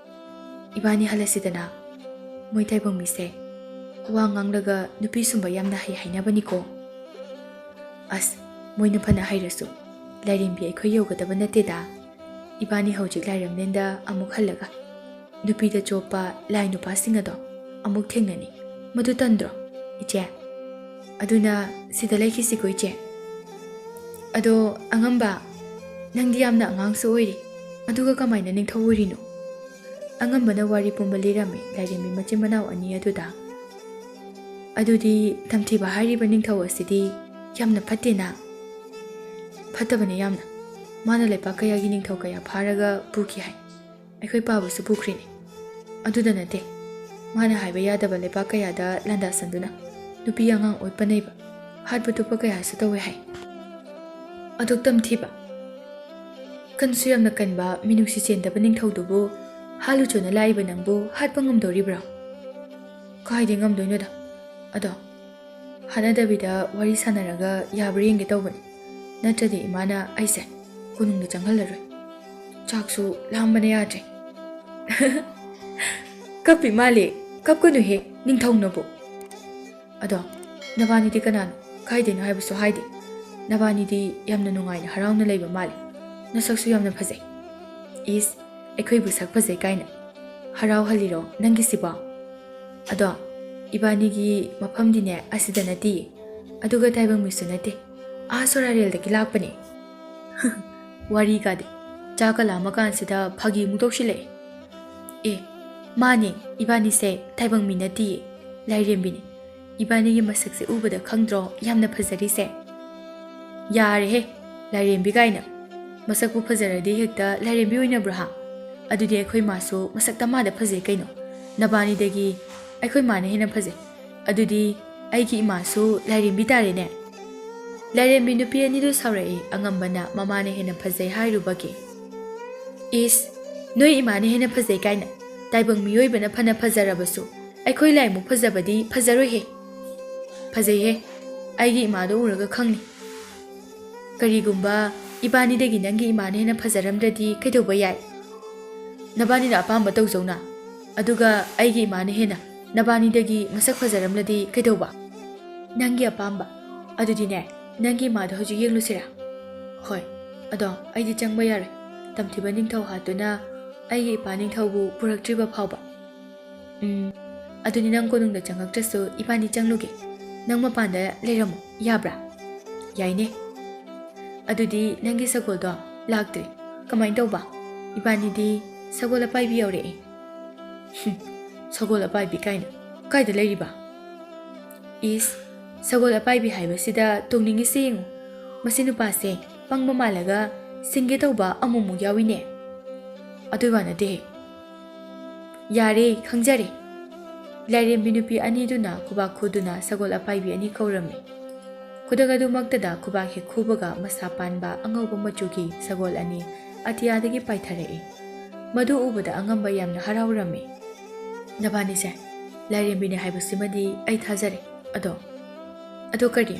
ꯏꯕꯥꯅꯤ ꯍꯜꯂꯁꯤꯗꯅ꯫ ꯃꯣꯏ ꯇꯥꯏꯕꯪ ꯃꯤꯁꯦ ꯋꯥ ꯉꯥꯡꯂꯒ ꯅꯨꯄꯤ ꯁꯨꯝꯕ ꯌꯥꯝꯅ ꯍꯩ ꯍꯥꯏꯅꯕꯅꯤꯀꯣ꯫ ꯑꯁ, ꯃꯣꯏꯅ ꯐꯅ ꯍꯩꯔꯁꯨ ꯂꯥꯏꯔꯦꯝꯕꯤ ꯑꯩꯈꯣꯏ ꯌꯧꯒꯗꯕ ꯅꯠꯇꯦꯗ꯫ ꯏꯕꯥꯅꯤ ꯍꯧꯖꯤꯛ ꯂꯥꯏꯔꯝꯂꯦꯟꯗ ꯑꯃꯨꯛ ꯍꯜꯂꯒ ꯅꯨꯄꯤꯗ ꯆꯣꯞꯄ ꯂꯥꯏ ꯅꯨꯄꯥꯁꯤꯡ ꯑꯗꯣ ꯑꯃꯨꯛ ꯊꯦꯡꯅꯅꯤ꯫ ꯃꯗꯨ ꯇꯟꯗ꯭ꯔꯣ, ꯏꯆꯦ? ꯑꯗꯨꯅ ꯁꯤꯗ ꯂꯩꯈꯤꯁꯤꯀꯣ, ꯏꯆꯦ꯫ ꯑꯗꯣ, ꯑꯉꯝꯕ, ꯅꯪꯗꯤ ꯌꯥꯝꯅ ꯑꯉꯥꯡꯁꯨ ꯑꯣꯏꯔꯤ, ꯑꯗꯨꯒ ꯀꯃꯥꯏꯅ ꯅꯤꯡꯊꯧ ꯑꯣꯏꯔꯤꯅꯣ? ꯑꯉꯝꯕꯅ ꯋꯥꯔꯤ ꯄꯨꯝꯕ ꯂꯤꯔꯝꯃꯤ ꯂꯥꯏꯔꯦꯝꯕꯤ ꯃꯆꯤꯟ ꯃꯅꯥꯎ ꯑꯅꯤ ꯑꯗꯨꯗ꯫ ꯑꯗꯨꯗꯤ ꯇꯝꯊꯤꯕ ꯍꯥꯏꯔꯤꯕ ꯅꯤꯡꯊꯧ ꯑꯁꯤꯗꯤ ꯌꯥꯝꯅ ꯐꯠꯇꯦꯅ? ꯐꯠꯇꯕꯅꯦ ꯌꯥꯝꯅ꯫ ꯃꯥꯅ ꯂꯩꯄꯥꯛ ꯀꯌꯥꯒꯤ ꯅꯤꯡꯊꯧ ꯀꯌꯥ ꯐꯥꯔꯒ ꯄꯨꯈꯤ ꯍꯥꯏ꯫ ꯑꯩꯈꯣꯏ ꯄꯥꯕꯁꯨ ꯄꯨꯈ꯭ꯔꯤꯅꯤ꯫ ꯑꯗꯨꯗ ꯅꯠꯇꯦ, ꯃꯥꯅ ꯍꯥꯏꯕ ꯌꯥꯗꯕ ꯂꯩꯄꯥꯛ ꯀꯌꯥꯗ ꯂꯥꯟꯗꯥꯁꯟꯗꯨꯅ ꯅꯨꯄꯤ ꯑꯉꯥꯡ ꯑꯣꯠꯄ ꯅꯩꯕ, ꯍꯥꯠꯄ ꯇꯨꯞꯄ ꯀꯌꯥꯁꯨ ꯇꯧꯋꯦ ꯍꯥꯏ꯫ ꯑꯗꯨꯛ ꯇꯝꯊꯤꯕ, ꯀꯟꯁꯨ ꯌꯥꯝꯅ ꯀꯟꯕ, ꯃꯤꯅꯨꯡꯁꯤ ꯆꯦꯟꯗꯕ ꯅꯤꯡꯊꯧꯗꯨꯕꯨ ꯍꯥꯠꯂꯨꯆꯣꯅ ꯂꯥꯛꯏꯕ ꯅꯪꯕꯨ ꯍꯥꯠꯄ ꯉꯝꯗꯧꯔꯤꯕ꯭ꯔꯣ? ꯀꯥꯏꯗꯩ ꯉꯝꯗꯣꯏꯅꯣꯗ? ꯑꯗꯣ, ꯍꯥꯠꯅꯗꯕꯤꯗ ꯋꯥꯔꯤ ꯁꯥꯟꯅꯔꯒ ꯌꯥꯕ꯭ꯔꯥ ꯌꯦꯡꯒꯦ ꯇꯧꯕꯅꯤ꯫ ꯅꯠꯇ꯭ꯔꯗꯤ ꯏꯃꯥꯅ ꯑꯩꯁꯦ ꯀꯣꯅꯨꯡꯗ ꯆꯪꯍꯜꯂꯔꯣꯏ꯫ ꯆꯥꯛꯁꯨ ꯂꯥꯝꯕꯅ ꯌꯥꯗ꯭ꯔꯦ꯫ ꯀꯞꯄꯤ ꯃꯥꯜꯂꯦ꯫ ꯀꯞꯀꯅꯨꯍꯦ꯫ "ꯅꯤꯡꯊꯧꯅꯕꯨ?" "ꯑꯗꯣ ꯅꯕꯥꯅꯤꯗꯤ ꯀꯅꯥꯅꯣ? ꯀꯥꯏꯗꯩꯅꯣ ꯍꯥꯏꯕꯁꯨ ꯍꯥꯏꯗꯦ꯫ ꯅꯕꯥꯅꯤꯗꯤ ꯌꯥꯝꯅ ꯅꯨꯡꯉꯥꯏꯅ ꯍꯔꯥꯎꯅ ꯂꯩꯕ ꯃꯥꯜꯂꯦ꯫ ꯅꯁꯛꯁꯨ ꯌꯥꯝꯅ ꯐꯖꯩ꯫" "ꯏꯁ, ꯑꯩꯈꯣꯏꯕꯨ ꯁꯛ ꯐꯖꯩ ꯀꯥꯏꯅ ꯍꯔꯥꯎꯍꯜꯂꯤꯔꯣ ꯅꯪꯒꯤꯁꯤꯕꯣ? ꯑꯗꯣ ꯏꯕꯥꯅꯤꯒꯤ ꯃꯐꯝꯗꯤꯅꯦ ꯑꯁꯤꯗ ꯅꯠꯇꯤꯌꯦ, ꯑꯗꯨꯒ ꯇꯥꯏꯕꯪ ꯃꯤꯁꯨ ꯅꯠꯇꯦ, ꯑꯥ ꯁꯣꯔꯥꯔꯦꯜꯗꯒꯤ ꯂꯥꯛꯄꯅꯦ꯫" ꯋꯥꯔꯤꯒꯗꯤ ꯆꯥꯛꯀ ꯂꯥꯝꯃꯀꯥꯟꯁꯤꯗ ꯐꯥꯒꯤ ꯑꯃꯨꯛ ꯇꯧꯁꯤꯜꯂꯛꯑꯦ꯫ "ꯑꯦ, ꯃꯥꯅꯦ, ꯏꯕꯥꯅꯤꯁꯦ ꯇꯥꯏꯕꯪ ꯃꯤ ꯅꯠꯇꯤꯌꯦ, ꯂꯥꯏꯔꯦꯝꯕꯤꯅꯦ꯫ ꯏꯕꯥꯅꯤꯒꯤ ꯃꯁꯛꯁꯦ ꯎꯕꯗ ꯈꯪꯗ꯭ꯔꯣ ꯌꯥꯝꯅ ꯐꯖꯔꯤꯁꯦ?" "ꯌꯥꯔꯦꯍꯦ, ꯂꯥꯏꯔꯦꯝꯕꯤ ꯀꯥꯏꯅ꯫ ꯃꯁꯛꯄꯨ ꯐꯖꯔꯗꯤ ꯍꯦꯛꯇ ꯂꯥꯏꯔꯦꯝꯕꯤ ꯑꯣꯏꯅꯕ꯭ꯔꯣ ꯍꯥ? ꯑꯗꯨꯗꯤ ꯑꯩꯈꯣꯏ ꯃꯥꯁꯨ ꯃꯁꯛ ꯇꯃꯥꯗ ꯐꯖꯩ ꯀꯩꯅꯣ꯫ ꯅꯕꯥꯅꯤꯗꯒꯤ ꯑꯩꯈꯣꯏ ꯃꯥꯅ ꯍꯦꯟꯅ ꯐꯖꯩ꯫ ꯑꯗꯨꯗꯤ ꯑꯩꯒꯤ ꯏꯃꯥꯁꯨ ꯂꯥꯏꯔꯦꯝꯕꯤ ꯇꯥꯔꯦꯅꯦ꯫" ꯂꯥꯏꯔꯦꯝꯕꯤ ꯅꯨꯄꯤ ꯑꯅꯤꯗꯨ ꯁꯥꯎꯔꯛꯏ, ꯑꯉꯝꯕꯅ ꯃꯃꯥꯅ ꯍꯦꯟꯅ ꯐꯖꯩ ꯍꯥꯏꯔꯨꯕꯒꯤ꯫ "ꯏꯁ, ꯅꯣꯏ ꯏꯃꯥꯅ ꯍꯦꯟꯅ ꯐꯖꯩ ꯀꯥꯏꯅ꯫ ꯇꯥꯏꯕꯪ ꯃꯤꯑꯣꯏꯕꯅ ꯐꯅ ꯐꯖꯔꯕꯁꯨ ꯑꯩꯈꯣꯏ ꯂꯥꯏꯃꯨꯛ ꯐꯖꯕꯗꯤ ꯐꯖꯔꯣꯏꯍꯦ꯫" "ꯐꯖꯩꯍꯦ, ꯑꯩꯒꯤ ꯏꯃꯥꯗꯣ ꯎꯔꯒ ꯈꯪꯅꯤ꯫ ꯀꯔꯤꯒꯨꯝꯕ ꯏꯕꯥꯅꯤꯗꯒꯤ ꯅꯪꯒꯤ ꯏꯃꯥꯅ ꯍꯦꯟꯅ ꯐꯖꯔꯝꯗ꯭ꯔꯗꯤ ꯀꯩꯗꯧꯕ ꯌꯥꯏ? ꯅꯕꯥꯅꯤꯅ ꯑꯄꯥꯝꯕ ꯇꯧꯖꯧꯅ꯫ ꯑꯗꯨꯒ ꯑꯩꯒꯤ ꯏꯃꯥꯅ ꯍꯦꯟꯅ ꯅꯕꯥꯅꯤꯗꯒꯤ ꯃꯁꯛ ꯐꯖꯔꯝꯂꯗꯤ ꯀꯩꯗꯧꯕ? ꯅꯪꯒꯤ ꯑꯄꯥꯝꯕ꯫ ꯑꯗꯨꯗꯤꯅꯦ, ꯅꯪꯒꯤ ꯏꯃꯥꯗꯣ ꯍꯧꯖꯤꯛ ꯌꯦꯡꯂꯨꯁꯤꯔꯥ?" "ꯍꯣꯏ, ꯑꯗꯣ ꯑꯩꯗꯤ ꯆꯪꯕ ꯌꯥꯔꯣꯏ꯫ ꯇꯝꯊꯤꯕ ꯅꯤꯡꯊꯧ ꯍꯥꯠꯇꯨꯅ ꯑꯩꯒꯤ ꯏꯄꯥ ꯅꯤꯡꯊꯧꯕꯨ ꯄꯨꯔꯛꯇ꯭ꯔꯤꯕ ꯐꯥꯎꯕ꯫" "ꯎꯝ, ꯑꯗꯨꯗꯤ ꯅꯪ ꯀꯣꯅꯨꯡꯗ ꯆꯪꯉꯛꯇ꯭ꯔꯁꯨ ꯏꯕꯥꯅꯤ ꯆꯪꯂꯨꯒꯦ꯫ ꯅꯪ ꯃꯄꯥꯟꯗ ꯂꯩꯔꯝꯃꯣ, ꯌꯥꯕ꯭ꯔꯥ?" "ꯌꯥꯏꯅꯦ꯫" "ꯑꯗꯨꯗꯤ ꯅꯪꯒꯤ ꯁꯒꯣꯜꯗꯣ ꯂꯥꯛꯇ꯭ꯔꯤ꯫ ꯀꯃꯥꯏꯅ ꯇꯧꯕ? ꯏꯕꯥꯅꯤꯗꯤ ꯁꯒꯣꯜ ꯑꯄꯥꯏꯕꯤ ꯌꯧꯔꯛꯑꯦ꯫" "ꯍꯨꯝ, ꯁꯒꯣꯜ ꯑꯄꯥꯏꯕꯤ ꯀꯥꯏꯅ꯫ ꯀꯥꯏꯗ ꯂꯩꯔꯤꯕ?" "ꯏꯁ, ꯁꯒꯣꯜ ꯑꯄꯥꯏꯕꯤ ꯍꯥꯏꯕꯁꯤꯗ ꯇꯣꯡꯅꯤꯡꯉꯤꯁꯦ ꯌꯦꯡꯉꯨ꯫ ꯃꯁꯤ ꯅꯨꯄꯥꯁꯦ ꯄꯪꯕ ꯃꯥꯜꯂꯒ ꯁꯤꯡꯒꯦ ꯇꯧꯕ ꯑꯃꯨꯛꯃꯨꯛ ꯌꯥꯎꯏꯅꯦ꯫" "ꯑꯗꯨꯏ ꯋꯥ ꯅꯠꯇꯦꯍꯦ꯫" "ꯌꯥꯔꯦ, ꯈꯪꯖꯔꯦ꯫" ꯂꯥꯏꯔꯦꯝꯕꯤ ꯅꯨꯄꯤ ꯑꯅꯤꯗꯨꯅ ꯈꯨꯕꯥꯛ ꯈꯨꯗꯨꯅ ꯁꯒꯣꯜ ꯑꯄꯥꯏꯕꯤ ꯑꯅꯤ ꯀꯧꯔꯝꯃꯤ꯫ ꯈꯨꯗꯛ ꯑꯗꯨꯃꯛꯇꯗ ꯈꯨꯕꯥꯛ ꯍꯦꯛ ꯈꯨꯕꯒ ꯃꯁꯥ ꯄꯥꯟꯕ ꯑꯉꯧꯕ ꯃꯆꯨꯒꯤ ꯁꯒꯣꯜ ꯑꯅꯤ ꯑꯇꯤꯌꯥꯗꯒꯤ ꯄꯥꯏꯊꯔꯛꯏ꯫ ꯃꯗꯨ ꯎꯕꯗ ꯑꯉꯝꯕ ꯌꯥꯝꯅ ꯍꯔꯥꯎꯔꯝꯃꯤ꯫ "ꯅꯕꯥꯅꯤꯁꯦ ꯂꯥꯏꯔꯦꯝꯕꯤꯅꯤ ꯍꯥꯏꯕꯁꯤꯃꯗꯤ ꯑꯩ ꯊꯥꯖꯔꯦ꯫ ꯑꯗꯣ, ꯑꯗꯣ ꯀꯔꯤ?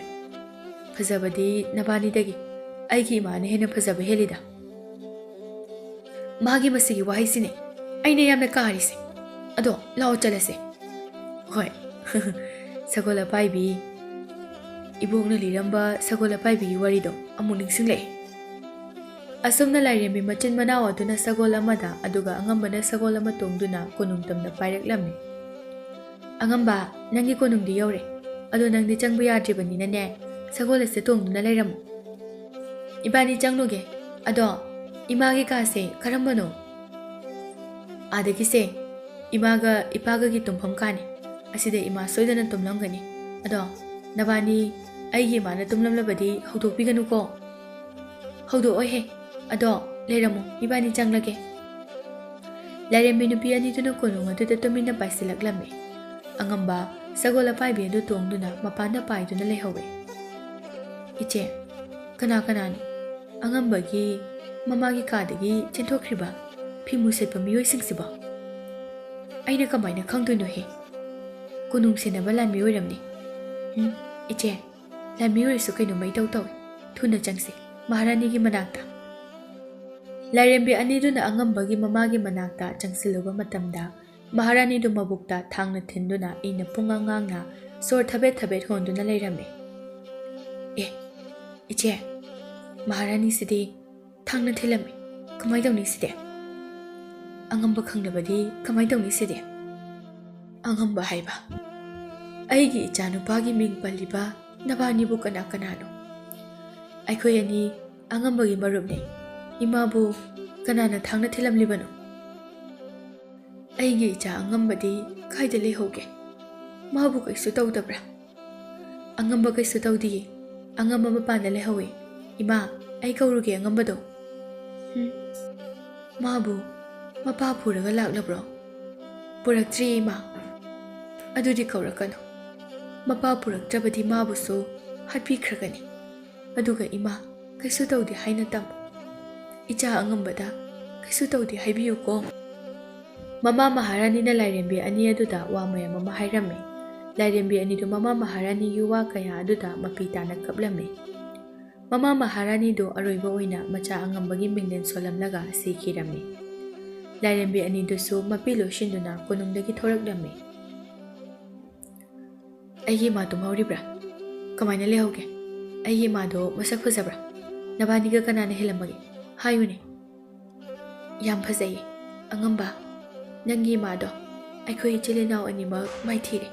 ꯐꯖꯕꯗꯤ ꯅꯕꯥꯅꯤꯗꯒꯤ ꯑꯩꯒꯤ ꯏꯃꯥꯅ ꯍꯦꯟꯅ ꯐꯖꯕ ꯍꯦꯜꯂꯤꯗ꯫" "ꯃꯥꯒꯤ ꯃꯁꯤꯒꯤ ꯋꯥꯍꯩꯁꯤꯅꯦ ꯑꯩꯅ ꯌꯥꯝꯅ ꯀꯥꯔꯤꯁꯦ꯫ ꯑꯗꯣ ꯂꯥꯛꯑꯣ ꯆꯠꯂꯁꯦ꯫" ꯍꯣꯏ, ꯁꯒꯣꯜ ꯑꯄꯥꯏꯕꯤ, ꯏꯕꯣꯛꯅ ꯂꯤꯔꯝꯕ ꯁꯒꯣꯜ ꯑꯄꯥꯏꯕꯤꯒꯤ ꯋꯥꯔꯤꯗꯣ ꯑꯃꯨꯛ ꯅꯤꯡꯁꯤꯡꯂꯛꯑꯦ꯫ ꯑꯁꯨꯝꯅ ꯂꯥꯏꯔꯦꯝꯕꯤ ꯃꯆꯤꯟ ꯃꯅꯥꯎ ꯑꯗꯨꯅ ꯁꯒꯣꯜ ꯑꯃꯗ, ꯑꯗꯨꯒ ꯑꯉꯝꯕꯅ ꯁꯒꯣꯜ ꯑꯃ ꯇꯣꯡꯗꯨꯅ ꯀꯣꯅꯨꯡ ꯇꯝꯅ ꯄꯥꯏꯔꯛꯂꯝꯃꯤ꯫ "ꯑꯉꯝꯕ, ꯅꯪꯒꯤ ꯀꯣꯅꯨꯡꯗꯤ ꯌꯧꯔꯦ꯫ ꯑꯗꯣ ꯅꯪꯗꯤ ꯆꯪꯕ ꯌꯥꯗ꯭ꯔꯤꯕꯅꯤꯅꯅꯦ, ꯁꯒꯣꯜ ꯑꯁꯤꯗ ꯇꯣꯡꯗꯨꯅ ꯂꯩꯔꯝꯃꯨ꯫ ꯏꯕꯥꯅꯤ ꯆꯪꯂꯨꯒꯦ꯫ ꯑꯗꯣ ꯏꯃꯥꯒꯤ ꯀꯥꯁꯦ ꯀꯔꯝꯕꯅꯣ?" "ꯑꯥꯗꯒꯤꯁꯦ ꯏꯃꯥꯒ ꯏꯄꯥꯒꯒꯤ ꯇꯨꯝꯐꯝ ꯀꯥꯅꯤ꯫ ꯑꯁꯤꯗ ꯏꯃꯥ ꯁꯣꯏꯗꯅ ꯇꯨꯝꯂꯝꯒꯅꯤ꯫ ꯑꯗꯣ ꯅꯕꯥꯅꯤ ꯑꯩꯒꯤ ꯏꯃꯥꯅ ꯇꯨꯝꯂꯝꯂꯕꯗꯤ ꯍꯧꯗꯣꯛꯄꯤꯒꯅꯨꯀꯣ꯫" "ꯍꯧꯗꯣꯛꯑꯣꯏꯍꯦ꯫ ꯑꯗꯣ ꯂꯩꯔꯝꯃꯨ, ꯏꯕꯥꯅꯤ ꯆꯪꯂꯒꯦ꯫" ꯂꯥꯏꯔꯦꯝꯕꯤ ꯅꯨꯄꯤ ꯑꯅꯤꯗꯨꯅ ꯀꯣꯅꯨꯡ ꯑꯗꯨꯗ ꯇꯨꯃꯤꯟꯅ ꯄꯥꯏꯁꯤꯜꯂꯛꯂꯝꯃꯤ꯫ ꯑꯉꯝꯕ ꯁꯒꯣꯜ ꯑꯄꯥꯏꯕꯤ ꯑꯗꯨ ꯇꯣꯡꯗꯨꯅ ꯃꯄꯥꯟꯗ ꯄꯥꯏꯗꯨꯅ ꯂꯩꯍꯧꯋꯤ꯫ "ꯏꯆꯦ, ꯀꯅꯥ ꯀꯅꯥꯅꯣ ꯑꯉꯝꯕꯒꯤ ꯃꯃꯥꯒꯤ ꯀꯥꯗꯒꯤ ꯆꯦꯟꯊꯣꯛꯈ꯭ꯔꯤꯕ ꯐꯤꯃꯨ ꯁꯦꯠꯄ ꯃꯤꯑꯣꯏꯁꯤꯡꯁꯤꯕꯣ? ꯑꯩꯅ ꯀꯃꯥꯏꯅ ꯈꯪꯗꯣꯏꯅꯣꯍꯦ? ꯀꯣꯅꯨꯡ ꯁꯦꯟꯅꯕ ꯂꯥꯟꯃꯤ ꯑꯣꯏꯔꯝꯅꯤ꯫ ꯎꯝ, ꯏꯆꯦ, ꯂꯥꯟꯃꯤ ꯑꯣꯏꯔꯁꯨ ꯀꯩꯅꯣꯝꯃ ꯏꯇꯧ ꯇꯧꯏ꯫ ꯊꯨꯅ ꯆꯪꯁꯤ, ꯃꯍꯥꯔꯥꯅꯤꯒꯤ ꯃꯅꯥꯛꯇ꯫" ꯂꯥꯏꯔꯦꯝꯕꯤ ꯑꯅꯤꯗꯨꯅ ꯑꯉꯝꯕꯒꯤ ꯃꯃꯥꯒꯤ ꯃꯅꯥꯛꯇ ꯆꯪꯁꯤꯜꯂꯨꯕ ꯃꯇꯝꯗ, ꯃꯍꯥꯔꯥꯅꯤꯗꯨ ꯃꯕꯨꯛꯇ ꯊꯥꯡꯅ ꯊꯤꯟꯗꯨꯅ ꯏꯅ ꯄꯨꯡꯉꯥꯡ ꯉꯥꯡꯅ ꯁꯣꯔ ꯊꯕꯦꯠ ꯊꯕꯦꯠ ꯍꯣꯟꯗꯨꯅ ꯂꯩꯔꯝꯃꯤ꯫ "ꯑꯦ, ꯏꯆꯦ, ꯃꯍꯥꯔꯥꯅꯤꯁꯤꯗꯤ ꯊꯥꯡꯅ ꯊꯤꯜꯂꯝꯃꯤ꯫ ꯀꯃꯥꯏ ꯇꯧꯅꯤ ꯁꯤꯗꯤ? ꯑꯉꯝꯕ ꯈꯪꯂꯕꯗꯤ ꯀꯃꯥꯏ ꯇꯧꯅꯤ ꯁꯤꯗꯤ?" "ꯑꯉꯝꯕ ꯍꯥꯏꯕ? ꯑꯩꯒꯤ ꯏꯆꯥꯅꯨꯄꯥꯒꯤ ꯃꯤꯡ ꯄꯜꯂꯤꯕ ꯅꯕꯥꯅꯤꯕꯨ ꯀꯅꯥ ꯀꯅꯥꯅꯣ? ꯑꯩꯈꯣꯏ ꯑꯅꯤ ꯑꯉꯝꯕꯒꯤ ꯃꯔꯨꯞꯅꯤ꯫ ꯏꯃꯥꯕꯨ ꯀꯅꯥꯅ ꯊꯥꯡꯅ ꯊꯤꯜꯂꯝꯂꯤꯕꯅꯣ? ꯑꯩꯒꯤ ꯏꯆꯥ ꯑꯉꯝꯕꯗꯤ ꯀꯥꯏꯗ ꯂꯩꯍꯧꯒꯦ? ꯃꯥꯕꯨ ꯀꯩꯁꯨ ꯇꯧꯗꯕ꯭ꯔꯥ?" "ꯑꯉꯝꯕ ꯀꯩꯁꯨ ꯇꯧꯗꯤꯌꯦ꯫ ꯑꯉꯝꯕ ꯃꯄꯥꯟꯗ ꯂꯩꯍꯧꯋꯦ꯫ ꯏꯃꯥ, ꯑꯩ ꯀꯧꯔꯨꯒꯦ ꯑꯉꯝꯕꯗꯣ꯫" "ꯍꯨꯝ, ꯃꯥꯕꯨ ꯃꯄꯥ ꯄꯨꯔꯒ ꯂꯥꯛꯂꯕ꯭ꯔꯣ?" "ꯄꯨꯔꯛꯇ꯭ꯔꯤꯌꯦ ꯏꯃꯥ꯫" "ꯑꯗꯨꯗꯤ ꯀꯧꯔꯛꯀꯅꯨ꯫ ꯃꯄꯥ ꯄꯨꯔꯛꯇ꯭ꯔꯕꯗꯤ ꯃꯥꯕꯨꯁꯨ ꯍꯥꯠꯄꯤꯈ꯭ꯔꯒꯅꯤ꯫ ꯑꯗꯨꯒ ꯏꯃꯥ, ꯀꯩꯁꯨ ꯇꯧꯗꯦ ꯍꯥꯏꯅ ꯇꯝꯃꯨ꯫ ꯏꯆꯥ ꯑꯉꯝꯕꯗ ꯀꯩꯁꯨ ꯇꯧꯗꯦ ꯍꯥꯏꯕꯤꯌꯨꯀꯣ꯫" ꯃꯃꯥ ꯃꯍꯥꯔꯥꯅꯤꯅ ꯂꯥꯏꯔꯦꯝꯕꯤ ꯑꯅꯤ ꯑꯗꯨꯗ ꯋꯥ ꯃꯌꯥꯝ ꯑꯃ ꯍꯥꯏꯔꯝꯃꯤ꯫ ꯂꯥꯏꯔꯦꯝꯕꯤ ꯑꯅꯤꯗꯨ ꯃꯃꯥ ꯃꯍꯥꯔꯥꯅꯤꯒꯤ ꯋꯥ ꯀꯌꯥ ꯑꯗꯨꯗ ꯃꯄꯤ ꯇꯥꯅ ꯀꯞꯂꯝꯃꯤ꯫ ꯃꯃꯥ ꯃꯍꯥꯔꯥꯅꯤꯗꯨ ꯑꯔꯣꯏꯕ ꯑꯣꯏꯅ ꯃꯆꯥ ꯑꯉꯝꯕꯒꯤ ꯃꯤꯡꯂꯦꯟ ꯁꯣꯜꯂꯝꯂꯒ ꯁꯤꯈꯤꯔꯝꯃꯤ꯫ ꯂꯥꯏꯔꯦꯝꯕꯤ ꯑꯅꯤꯗꯨꯁꯨ ꯃꯄꯤ ꯂꯣꯏꯁꯤꯟꯗꯨꯅ ꯀꯣꯅꯨꯡꯗꯒꯤ ꯊꯣꯔꯛꯂꯝꯃꯤ꯫ ꯑꯩꯒꯤ ꯏꯃꯥ ꯇꯨꯝꯍꯧꯔꯤꯕ꯭ꯔꯥ? ꯀꯃꯥꯏꯅ ꯂꯩꯍꯧꯒꯦ? ꯑꯩꯒꯤ ꯏꯃꯥꯗꯣ ꯃꯁꯛ ꯐꯖꯕ꯭ꯔꯥ? ꯅꯕꯥꯅꯤꯒ ꯀꯅꯥꯅ ꯍꯦꯜꯂꯝꯃꯒꯦ? ꯍꯥꯏꯌꯨꯅꯦ꯫ ꯌꯥꯝ ꯐꯖꯩꯌꯦ꯫ ꯑꯉꯝꯕ, ꯅꯪꯒꯤ ꯏꯃꯥꯗꯣ ꯑꯩꯈꯣꯏ ꯏꯆꯤꯜ ꯏꯅꯥꯎ ꯑꯅꯤꯃꯛ ꯃꯥꯏꯊꯤꯔꯦ꯫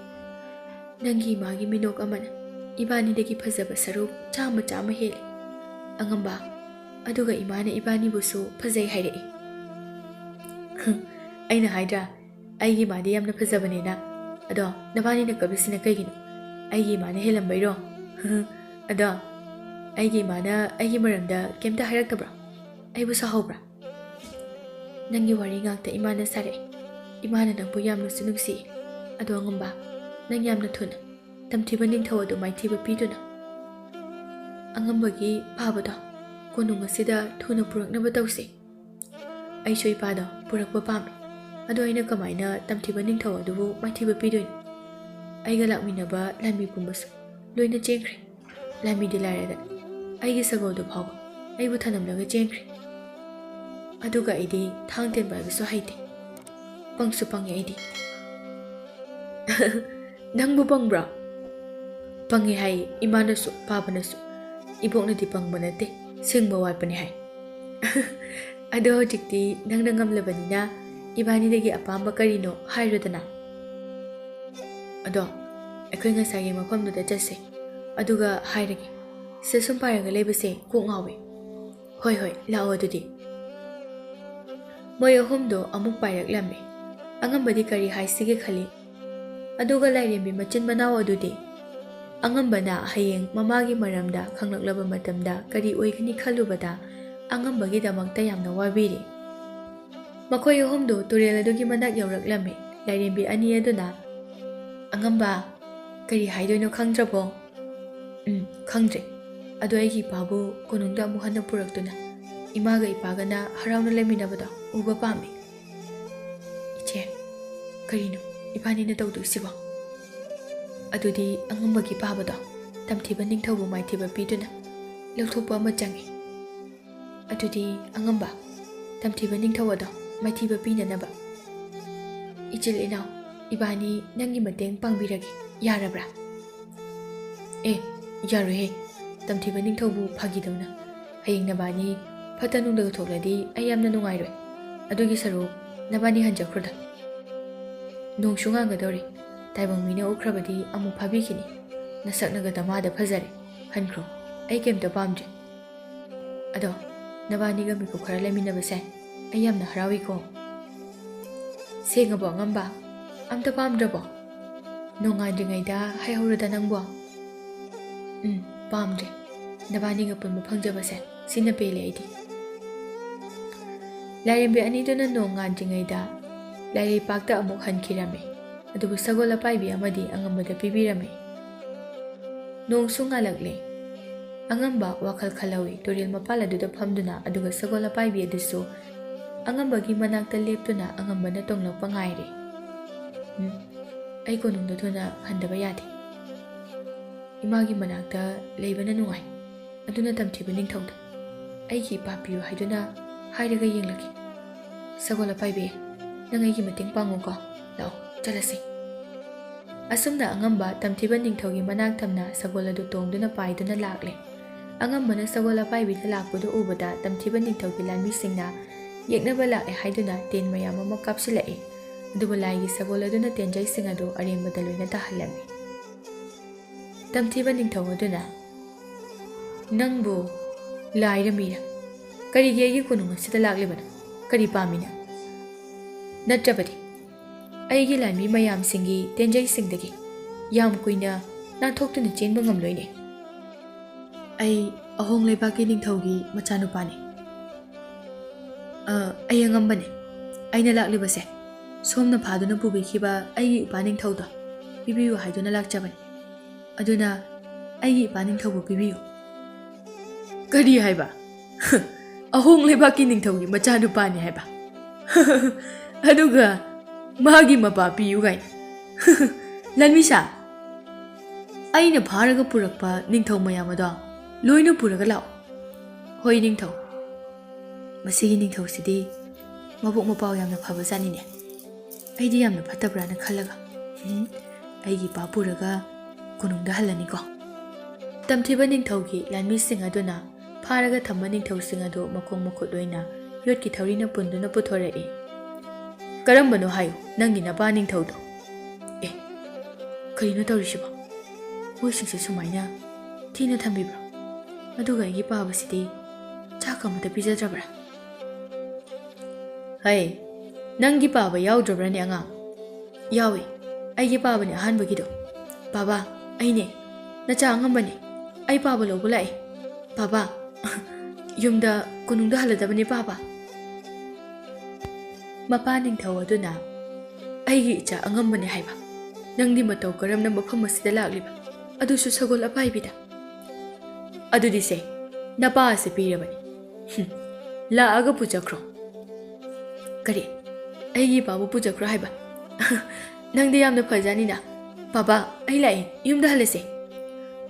ꯅꯪꯒꯤ ꯏꯃꯥꯒꯤ ꯃꯤꯅꯣꯛ ꯑꯃꯅ ꯏꯕꯥꯅꯤꯗꯒꯤ ꯐꯖꯕ ꯁꯔꯨꯛ ꯆꯥꯝꯃ ꯆꯥꯝꯃ ꯍꯦꯜꯂꯦ꯫ ꯑꯉꯝꯕ, ꯑꯗꯨꯒ ꯏꯃꯥꯅ ꯏꯕꯥꯅꯤꯕꯨꯁꯨ ꯐꯖꯩ ꯍꯥꯏꯔꯛꯏ꯫ ꯑꯩꯅ ꯍꯥꯏꯗ꯭ꯔꯥ, ꯑꯩꯒꯤ ꯏꯃꯥꯗꯤ ꯌꯥꯝꯅ ꯐꯖꯕꯅꯦꯅ꯫ ꯑꯗꯣ ꯅꯕꯥꯅꯤꯅ ꯀꯞꯂꯤꯁꯤꯅ ꯀꯩꯒꯤꯅꯣ? ꯑꯩꯒꯤ ꯏꯃꯥꯅ ꯍꯦꯜꯂꯝꯕꯩꯔꯣ? ꯑꯗꯣ ꯑꯩꯒꯤ ꯏꯃꯥꯅ ꯑꯩꯒꯤ ꯃꯔꯝꯗ ꯀꯩꯝꯇ ꯍꯥꯏꯔꯛꯇꯕ꯭ꯔꯣ? ꯑꯩꯕꯨ ꯁꯥꯎꯍꯧꯕ꯭ꯔꯥ? ꯅꯪꯒꯤ ꯋꯥꯔꯤ ꯉꯥꯛꯇ ꯏꯃꯥꯅ ꯁꯥꯔꯛꯑꯦ꯫ ꯏꯃꯥꯅ ꯅꯪꯕꯨ ꯌꯥꯝꯅꯁꯨ ꯅꯨꯡꯁꯤꯌꯦ꯫ ꯑꯗꯣ ꯑꯉꯝꯕ, ꯅꯪ ꯌꯥꯝꯅ ꯊꯨꯅ ꯇꯝꯊꯤꯕ ꯅꯤꯡꯊꯧ ꯑꯗꯨ ꯃꯥꯏꯊꯤꯕ ꯄꯤꯗꯨꯅ ꯑꯉꯝꯕꯒꯤ ꯄꯥꯕꯗꯣ ꯀꯣꯅꯨꯡ ꯑꯁꯤꯗ ꯊꯨꯅ ꯄꯨꯔꯛꯅꯕ ꯇꯧꯁꯤ꯫ ꯑꯩꯁꯨ ꯏꯄꯥꯗꯣ ꯄꯨꯔꯛꯄ ꯄꯥꯝꯃꯤ꯫ ꯑꯗꯣ ꯑꯩꯅ ꯀꯃꯥꯏꯅ ꯇꯝꯊꯤꯕ ꯅꯤꯡꯊꯧ ꯑꯗꯨꯕꯨ ꯃꯥꯏꯊꯤꯕ ꯄꯤꯗꯣꯏꯅꯣ? ꯑꯩꯒ ꯂꯥꯛꯃꯤꯟꯅꯕ ꯂꯥꯟꯃꯤ ꯄꯨꯝꯕꯁꯨ ꯂꯣꯏꯅ ꯆꯦꯟꯈ꯭ꯔꯦ꯫ ꯂꯥꯟꯃꯤꯗꯤ ꯂꯥꯏꯔꯗꯅ ꯑꯩꯒꯤ ꯁꯒꯣꯜꯗꯨ ꯐꯥꯎꯕ ꯑꯩꯕꯨ ꯊꯅꯝꯂꯒ ꯆꯦꯟꯈ꯭ꯔꯦ꯫ ꯑꯗꯨꯒ ꯑꯩꯗꯤ ꯊꯥꯡ ꯇꯦꯟ ꯄꯥꯏꯕꯁꯨ ꯍꯩꯇꯦ꯫ ꯄꯪꯁꯨ ꯄꯪꯉꯦ ꯑꯩꯗꯤ꯫ ꯅꯪꯕꯨ ꯄꯪꯕ꯭ꯔꯣ? ꯄꯪꯉꯦ ꯍꯥꯏ ꯏꯃꯥꯅꯁꯨ ꯄꯥꯕꯅꯁꯨ꯫ ꯏꯕꯣꯛꯅꯗꯤ ꯄꯪꯕ ꯅꯠꯇꯦ, ꯁꯤꯡꯕ ꯋꯥꯠꯄꯅꯦ ꯍꯥꯏ꯫ ꯑꯗꯣ ꯍꯧꯖꯤꯛꯇꯤ ꯅꯪꯅ ꯉꯝꯂꯕꯅꯤꯅ ꯏꯕꯥꯅꯤꯗꯒꯤ ꯑꯄꯥꯝꯕ ꯀꯔꯤꯅꯣ ꯍꯥꯏꯔꯣꯗꯅ꯫ ꯑꯗꯣ ꯑꯩꯈꯣꯏ ꯉꯁꯥꯏꯒꯤ ꯃꯐꯝꯗꯨꯗ ꯆꯠꯁꯦ, ꯑꯗꯨꯒ ꯍꯥꯏꯔꯒꯦ꯫ ꯁꯦ ꯁꯨꯝ ꯄꯥꯏꯔꯒ ꯂꯩꯕꯁꯦ ꯀꯣꯛ ꯉꯥꯎꯋꯦ꯫ ꯍꯣꯏ ꯍꯣꯏ, ꯂꯥꯛꯑꯣ ꯑꯗꯨꯗꯤ꯫ ꯃꯣꯏ ꯑꯍꯨꯝꯗꯣ ꯑꯃꯨꯛ ꯄꯥꯏꯔꯛꯂꯝꯃꯤ꯫ ꯑꯉꯝꯕꯗꯤ ꯀꯔꯤ ꯍꯥꯏꯁꯤꯒꯦ ꯈꯜꯂꯤ꯫ ꯑꯗꯨꯒ ꯂꯥꯏꯔꯦꯝꯕꯤ ꯃꯆꯤꯟ ꯃꯅꯥꯎ ꯑꯗꯨꯗꯤ ꯑꯉꯝꯕꯅ ꯍꯌꯦꯡ ꯃꯃꯥꯒꯤ ꯃꯔꯝꯗ ꯈꯪꯂꯛꯂꯕ ꯃꯇꯝꯗ ꯀꯔꯤ ꯑꯣꯏꯒꯅꯤ ꯈꯜꯂꯨꯕꯗ ꯑꯉꯝꯕꯒꯤꯗꯃꯛꯇ ꯌꯥꯝꯅ ꯋꯥꯕꯤꯔꯤ꯫ ꯃꯈꯣꯏ ꯑꯍꯨꯝꯗꯨ ꯇꯨꯔꯦꯜ ꯑꯗꯨꯒꯤ ꯃꯅꯥꯛ ꯌꯧꯔꯛꯂꯝꯃꯤ꯫ ꯂꯥꯏꯔꯦꯝꯕꯤ ꯑꯅꯤ ꯑꯗꯨꯅ, "ꯑꯉꯝꯕ, ꯀꯔꯤ ꯍꯥꯏꯗꯣꯏꯅꯣ ꯈꯪꯗ꯭ꯔꯕꯣ?" "ꯎꯝ, ꯈꯪꯗ꯭ꯔꯦ꯫ ꯑꯗꯣ ꯑꯩꯒꯤ ꯏꯄꯥꯕꯨ ꯀꯣꯅꯨꯡꯗ ꯑꯃꯨꯛ ꯍꯟꯅ ꯄꯨꯔꯛꯇꯨꯅ ꯏꯃꯥꯒ ꯏꯄꯥꯒꯅ ꯍꯔꯥꯎꯅ ꯂꯩꯃꯤꯟꯅꯕꯗꯣ ꯎꯕ ꯄꯥꯝꯃꯤ꯫ ꯏꯆꯦ, ꯀꯔꯤꯅꯣ ꯏꯕꯥꯅꯤꯅ ꯇꯧꯗꯣꯏꯁꯤꯕꯣ?" ꯑꯗꯨꯗꯤ ꯑꯉꯝꯕꯒꯤ ꯄꯥꯕꯗꯣ ꯇꯝꯊꯤꯕ ꯅꯤꯡꯊꯧꯕꯨ ꯃꯥꯏꯊꯤꯕ ꯄꯤꯗꯨꯅ ꯂꯧꯊꯣꯛꯄ ꯑꯃ ꯆꯪꯏ꯫ ꯑꯗꯨꯗꯤ ꯑꯉꯝꯕ, ꯇꯝꯊꯤꯕ ꯅꯤꯡꯊꯧ ꯑꯗꯣ ꯃꯥꯏꯊꯤꯕ ꯄꯤꯅꯅꯕ ꯏꯆꯤꯜ ꯏꯅꯥꯎ ꯏꯕꯥꯅꯤ ꯅꯪꯒꯤ ꯃꯇꯦꯡ ꯄꯥꯡꯕꯤꯔꯒꯦ, ꯌꯥꯔꯕ꯭ꯔꯥ? ꯑꯦ, ꯌꯥꯔꯣꯏꯍꯦ꯫ ꯇꯝꯊꯤꯕ ꯅꯤꯡꯊꯧꯕꯨ ꯐꯥꯒꯤꯗꯧꯅ꯫ ꯍꯌꯦꯡ ꯅꯕꯥꯅꯤ ꯐꯠꯇ ꯅꯨꯡꯗꯒ ꯊꯣꯛꯂꯗꯤ ꯑꯩ ꯌꯥꯝꯅ ꯅꯨꯡꯉꯥꯏꯔꯣꯏ꯫ ꯑꯗꯨꯒꯤ ꯁꯔꯨꯛ ꯅꯕꯥꯅꯤ ꯍꯟꯖꯈ꯭ꯔꯣꯗ꯫ ꯅꯣꯡꯁꯨ ꯉꯥꯟꯒꯗꯧꯔꯦ꯫ ꯇꯥꯏꯕꯪ ꯃꯤꯅ ꯎꯈ꯭ꯔꯕꯗꯤ ꯑꯃꯨꯛ ꯐꯥꯕꯤꯈꯤꯅꯤ꯫ ꯅꯁꯛꯅꯒ ꯗꯃꯥꯗ ꯐꯖꯔꯦ꯫ ꯍꯟꯈ꯭ꯔꯣ꯫ ꯑꯩ ꯀꯩꯝꯇ ꯄꯥꯝꯗ꯭ꯔꯦ꯫ ꯑꯗꯣ ꯅꯕꯥꯅꯤꯒ ꯃꯤꯀꯨꯞ ꯈꯔ ꯂꯩꯃꯤꯟꯅꯕꯁꯦ ꯑꯩ ꯌꯥꯝꯅ ꯍꯔꯥꯎꯏꯀꯣ꯫ ꯁꯦꯡꯉꯕꯣ ꯑꯉꯝꯕ? ꯑꯝꯇ ꯄꯥꯝꯗ꯭ꯔꯕꯣ? ꯅꯣꯡꯉꯥꯟꯗ꯭ꯔꯤꯉꯩꯗ ꯍꯥꯏꯍꯧꯔꯗ ꯅꯪꯕꯣ꯫ ꯎꯝ, ꯄꯥꯝꯗ꯭ꯔꯦ꯫ ꯅꯕꯥꯅꯤꯒ ꯄꯨꯟꯕ ꯐꯪꯖꯕꯁꯦ ꯁꯤꯅ ꯄꯦꯜꯂꯦ ꯑꯩꯗꯤ꯫ ꯂꯥꯏꯔꯦꯝꯕꯤ ꯑꯅꯤꯗꯨꯅ ꯅꯣꯡ ꯉꯥꯟꯗ꯭ꯔꯤꯉꯩꯗ ꯂꯥꯏꯔꯩꯄꯥꯛꯇ ꯑꯃꯨꯛ ꯍꯟꯈꯤꯔꯝꯃꯤ꯫ ꯑꯗꯨꯕꯨ ꯁꯒꯣꯜ ꯑꯄꯥꯏꯕꯤ ꯑꯃꯗꯤ ꯑꯉꯝꯕꯗ ꯄꯤꯕꯤꯔꯝꯃꯤ꯫ ꯅꯣꯡꯁꯨ ꯉꯥꯜꯂꯛꯂꯦ꯫ ꯑꯉꯝꯕ ꯋꯥꯈꯜ ꯈꯜꯍꯧꯏ ꯇꯨꯔꯦꯜ ꯃꯄꯥꯜ ꯑꯗꯨꯗ ꯐꯝꯗꯨꯅ, ꯑꯗꯨꯒ ꯁꯒꯣꯜ ꯑꯄꯥꯏꯕꯤ ꯑꯗꯨꯁꯨ ꯑꯉꯝꯕꯒꯤ ꯃꯅꯥꯛꯇ ꯂꯦꯞꯇꯨꯅ ꯑꯉꯝꯕꯅ ꯇꯣꯡꯂꯛꯄ ꯉꯥꯏꯔꯦ꯫ ꯎꯝ, ꯑꯩ ꯀꯣꯅꯨꯡꯗ ꯊꯨꯅ ꯍꯟꯗꯕ ꯌꯥꯗꯦ꯫ ꯏꯃꯥꯒꯤ ꯃꯅꯥꯛꯇ ꯂꯩꯕꯅ ꯅꯨꯡꯉꯥꯏ꯫ ꯑꯗꯨꯅ ꯇꯝꯊꯤꯕ ꯅꯤꯡꯊꯧꯗ ꯑꯩꯒꯤ ꯏꯄꯥ ꯄꯤꯌꯨ ꯍꯥꯏꯗꯨꯅ ꯍꯥꯏꯔꯒ ꯌꯦꯡꯂꯒꯦ꯫ ꯁꯒꯣꯜ ꯑꯄꯥꯏꯕꯤ, ꯅꯪ ꯑꯩꯒꯤ ꯃꯇꯦꯡ ꯄꯥꯡꯉꯨꯀꯣ꯫ ꯂꯥꯛꯑꯣ, ꯆꯠꯂꯁꯤ꯫ ꯑꯁꯨꯝꯅ ꯑꯉꯝꯕ ꯇꯝꯊꯤꯕ ꯅꯤꯡꯊꯧꯒꯤ ꯃꯅꯥꯛ ꯊꯝꯅ ꯁꯒꯣꯜ ꯑꯗꯨ ꯇꯣꯡꯗꯨꯅ ꯄꯥꯏꯗꯨꯅ ꯂꯥꯛꯂꯦ꯫ ꯑꯉꯝꯕꯅ ꯁꯒꯣꯜ ꯑꯄꯥꯏꯕꯤꯗ ꯂꯥꯛꯄꯗꯨ ꯎꯕꯗ ꯇꯝꯊꯤꯕ ꯅꯤꯡꯊꯧꯒꯤ ꯂꯥꯟꯃꯤꯁꯤꯡꯅ ꯌꯦꯛꯅꯕ ꯂꯥꯛꯑꯦ ꯍꯥꯏꯗꯨꯅ ꯇꯦꯟ ꯃꯌꯥꯝ ꯑꯃ ꯀꯥꯞꯁꯤꯜꯂꯛꯏ꯫ ꯑꯗꯨꯕꯨ ꯂꯥꯏꯒꯤ ꯁꯒꯣꯜ ꯑꯗꯨꯅ ꯇꯦꯟꯖꯩꯁꯤꯡ ꯑꯗꯨ ꯑꯔꯦꯝꯕꯗ ꯂꯣꯏꯅ ꯇꯥꯍꯜꯂꯝꯃꯤ꯫ ꯇꯝꯊꯤꯕ ꯅꯤꯡꯊꯧ ꯑꯗꯨꯅ, "ꯅꯪꯕꯨ ꯂꯥꯏꯔ ꯃꯤꯔ? ꯀꯔꯤꯒꯤ ꯑꯩꯒꯤ ꯀꯣꯅꯨꯡ ꯑꯁꯤꯗ ꯂꯥꯛꯂꯤꯕꯅꯣ? ꯀꯔꯤ ꯄꯥꯝꯃꯤꯅꯣ? ꯅꯠꯇ꯭ꯔꯕꯗꯤ ꯑꯩꯒꯤ ꯂꯥꯟꯃꯤ ꯃꯌꯥꯝꯁꯤꯡꯒꯤ ꯇꯦꯟꯖꯩꯁꯤꯡꯗꯒꯤ ꯌꯥꯝ ꯀꯨꯏꯅ ꯅꯥꯟꯊꯣꯛꯇꯨꯅ ꯆꯦꯟꯕ ꯉꯝꯂꯣꯏꯅꯦ꯫ ꯑꯩ ꯑꯍꯣꯡ ꯂꯩꯕꯥꯛꯀꯤ ꯅꯤꯡꯊꯧꯒꯤ ꯃꯆꯥꯅꯨꯄꯥꯅꯤ꯫ ꯑ, ꯑꯩ ꯑꯉꯝꯕꯅꯦ꯫ ꯑꯩꯅ ꯂꯥꯛꯂꯤꯕꯁꯦ ꯁꯣꯝꯅ ꯐꯥꯗꯨꯅ ꯄꯨꯕꯤꯈꯤꯕ ꯑꯩꯒꯤ ꯏꯄꯥ ꯅꯤꯡꯊꯧꯗꯣ ꯄꯤꯕꯤꯌꯨ ꯍꯥꯏꯗꯨꯅ ꯂꯥꯛꯆꯕꯅꯤ꯫ ꯑꯗꯨꯅ ꯑꯩꯒꯤ ꯏꯄꯥ ꯅꯤꯡꯊꯧꯕꯨ ꯄꯤꯕꯤꯌꯨ꯫" "ꯀꯔꯤ ꯍꯥꯏꯕ? ꯑꯍꯣꯡ ꯂꯩꯕꯥꯛꯀꯤ ꯅꯤꯡꯊꯧꯒꯤ ꯃꯆꯥꯅꯨꯄꯥꯅꯤ ꯍꯥꯏꯕ? ꯑꯗꯨꯒ ꯃꯥꯒꯤ ꯃꯄꯥ ꯄꯤꯌꯨ ꯀꯥꯏꯅ? ꯂꯥꯟꯃꯤꯁꯥ, ꯑꯩꯅ ꯐꯥꯔꯒ ꯄꯨꯔꯛꯄ ꯅꯤꯡꯊꯧ ꯃꯌꯥꯝ ꯑꯗꯣ ꯂꯣꯏꯅ ꯄꯨꯔꯒ ꯂꯥꯛꯑꯣ꯫" "ꯍꯣꯏ ꯅꯤꯡꯊꯧ꯫ ꯃꯁꯤꯒꯤ ꯅꯤꯡꯊꯧꯁꯤꯗꯤ ꯃꯕꯨꯛ ꯃꯄꯥꯎ ꯌꯥꯝꯅ ꯐꯕ ꯖꯥꯠꯅꯤꯅꯦ꯫ ꯑꯩꯗꯤ ꯌꯥꯝꯅ ꯐꯠꯇꯕ꯭ꯔꯥꯅ ꯈꯜꯂꯒ꯫ ꯎꯝ, ꯑꯩꯒꯤ ꯏꯄꯥ ꯄꯨꯔꯒ ꯀꯣꯅꯨꯡꯗ ꯍꯜꯂꯅꯤꯀꯣ꯫" ꯇꯝꯊꯤꯕ ꯅꯤꯡꯊꯧꯒꯤ ꯂꯥꯟꯃꯤꯁꯤꯡ ꯑꯗꯨꯅ ꯐꯥꯔꯒ ꯊꯝꯕ ꯅꯤꯡꯊꯧꯁꯤꯡ ꯑꯗꯨ ꯃꯈꯣꯡ ꯃꯈꯨꯠ ꯂꯣꯏꯅ ꯌꯣꯠꯀꯤ ꯊꯧꯔꯤꯅ ꯄꯨꯟꯗꯨꯅ ꯄꯨꯊꯣꯔꯛꯏ꯫ "ꯀꯔꯝꯕꯅꯣ ꯍꯥꯏꯌꯨ, ꯅꯪꯒꯤ ꯅꯄꯥ ꯅꯤꯡꯊꯧꯗꯣ?" "ꯑꯦ, ꯀꯔꯤꯅꯣ ꯇꯧꯔꯤꯁꯤꯕꯣ? ꯃꯣꯏꯁꯤꯡꯁꯦ ꯁꯨꯃꯥꯏꯅ ꯊꯤꯅ ꯊꯝꯕꯤꯕ꯭ꯔꯣ? ꯑꯗꯨꯒ ꯑꯩꯒꯤ ꯄꯥꯕꯁꯤꯗꯤ ꯆꯥꯛ ꯑꯃꯇ ꯄꯤꯖꯗ꯭ꯔꯕ꯭ꯔꯥ?" "ꯍꯩ, ꯅꯪꯒꯤ ꯄꯥꯕ ꯌꯥꯎꯗ꯭ꯔꯕ꯭ꯔꯅꯦ, ꯑꯉꯥꯡ?" "ꯌꯥꯎꯏ, ꯑꯩꯒꯤ ꯄꯥꯕꯅꯦ ꯑꯍꯥꯟꯕꯒꯤꯗꯣ꯫ ꯕꯥꯕꯥ, ꯑꯩꯅꯦ, ꯅꯆꯥ ꯑꯉꯝꯕꯅꯦ꯫ ꯑꯩ ꯄꯥꯕ ꯂꯧꯕ ꯂꯥꯛꯑꯦ꯫ ꯕꯥꯕꯥ, ꯌꯨꯝꯗ ꯀꯣꯅꯨꯡꯗ ꯍꯜꯂꯗꯕꯅꯦ, ꯕꯥꯕꯥ꯫" ꯃꯄꯥ ꯅꯤꯡꯊꯧ ꯑꯗꯨꯅ, "ꯑꯩꯒꯤ ꯏꯆꯥ ꯑꯉꯝꯕꯅꯦ ꯍꯥꯏꯕ? ꯅꯪꯗꯤ ꯃꯇꯧ ꯀꯔꯝꯅ ꯃꯐꯝ ꯑꯁꯤꯗ ꯂꯥꯛꯂꯤꯕ? ꯑꯗꯨꯁꯨ ꯁꯒꯣꯜ ꯑꯄꯥꯏꯕꯤꯗ?" "ꯑꯗꯨꯗꯤ ꯁꯦ, ꯅꯄꯥ ꯑꯁꯤ ꯄꯤꯔꯕꯅꯤ꯫ ꯍꯨꯝ, ꯂꯥꯛꯑꯒ ꯄꯨꯖꯈ꯭ꯔꯣ꯫" "ꯀꯔꯤ? ꯑꯩꯒꯤ ꯏꯄꯥꯕꯨ ꯄꯨꯖꯈ꯭ꯔꯣ ꯍꯥꯏꯕ? ꯅꯪꯗꯤ ꯌꯥꯝꯅ ꯐꯖꯅꯤꯅ꯫ ꯕꯥꯕꯥ, ꯑꯩ ꯂꯥꯛꯑꯦ, ꯌꯨꯝꯗ ꯍꯜꯂꯁꯦ꯫"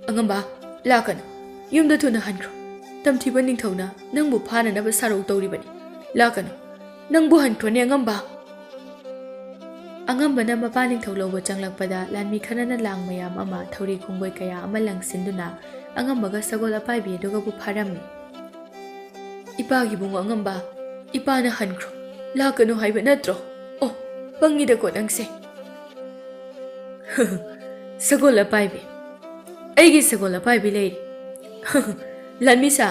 "ꯑꯉꯝꯕ, ꯂꯥꯛꯀꯅꯨ꯫ ꯌꯨꯝꯗ ꯊꯨꯅ ꯍꯟꯈ꯭ꯔꯣ꯫ ꯇꯝꯊꯤꯕ ꯅꯤꯡꯊꯧꯅ ꯅꯪꯕꯨ ꯐꯥꯅꯅꯕ ꯁꯥꯔꯧ ꯇꯧꯔꯤꯕꯅꯤ꯫ ꯂꯥꯛꯀꯅꯨ꯫ ꯅꯪꯕꯨ ꯍꯟꯈ꯭ꯔꯣꯅꯦ, ꯑꯉꯝꯕ꯫" ꯑꯉꯝꯕꯅ ꯃꯄꯥ ꯅꯤꯡꯊꯧ ꯂꯧꯕ ꯆꯪꯂꯛꯄꯗ, ꯂꯥꯟꯃꯤ ꯈꯔꯅ ꯂꯥꯡ ꯃꯌꯥꯝ ꯑꯃ, ꯊꯧꯔꯤ ꯈꯣꯡꯕꯣꯏ ꯀꯌꯥ ꯑꯃ ꯂꯪꯁꯤꯟꯗꯨꯅ ꯑꯉꯝꯕꯒ ꯁꯒꯣꯜ ꯑꯄꯥꯏꯕꯤ ꯑꯗꯨꯒꯕꯨ ꯐꯥꯔꯝꯃꯤ꯫ "ꯏꯄꯥꯒꯤ ꯏꯕꯨꯡꯉꯣ ꯑꯉꯝꯕ, ꯏꯄꯥꯅ ꯍꯟꯈ꯭ꯔꯣ, ꯂꯥꯛꯀꯅꯨ ꯍꯥꯏꯕ ꯅꯠꯇ꯭ꯔꯣ? ꯑꯣ, ꯄꯪꯉꯤꯗꯀꯣ ꯅꯪꯁꯦ꯫" "ꯁꯒꯣꯜ ꯑꯄꯥꯏꯕꯤ, ꯑꯩꯒꯤ ꯁꯒꯣꯜ ꯑꯄꯥꯏꯕꯤ ꯂꯩꯔꯤ꯫" "ꯂꯥꯟꯃꯤꯁꯥ,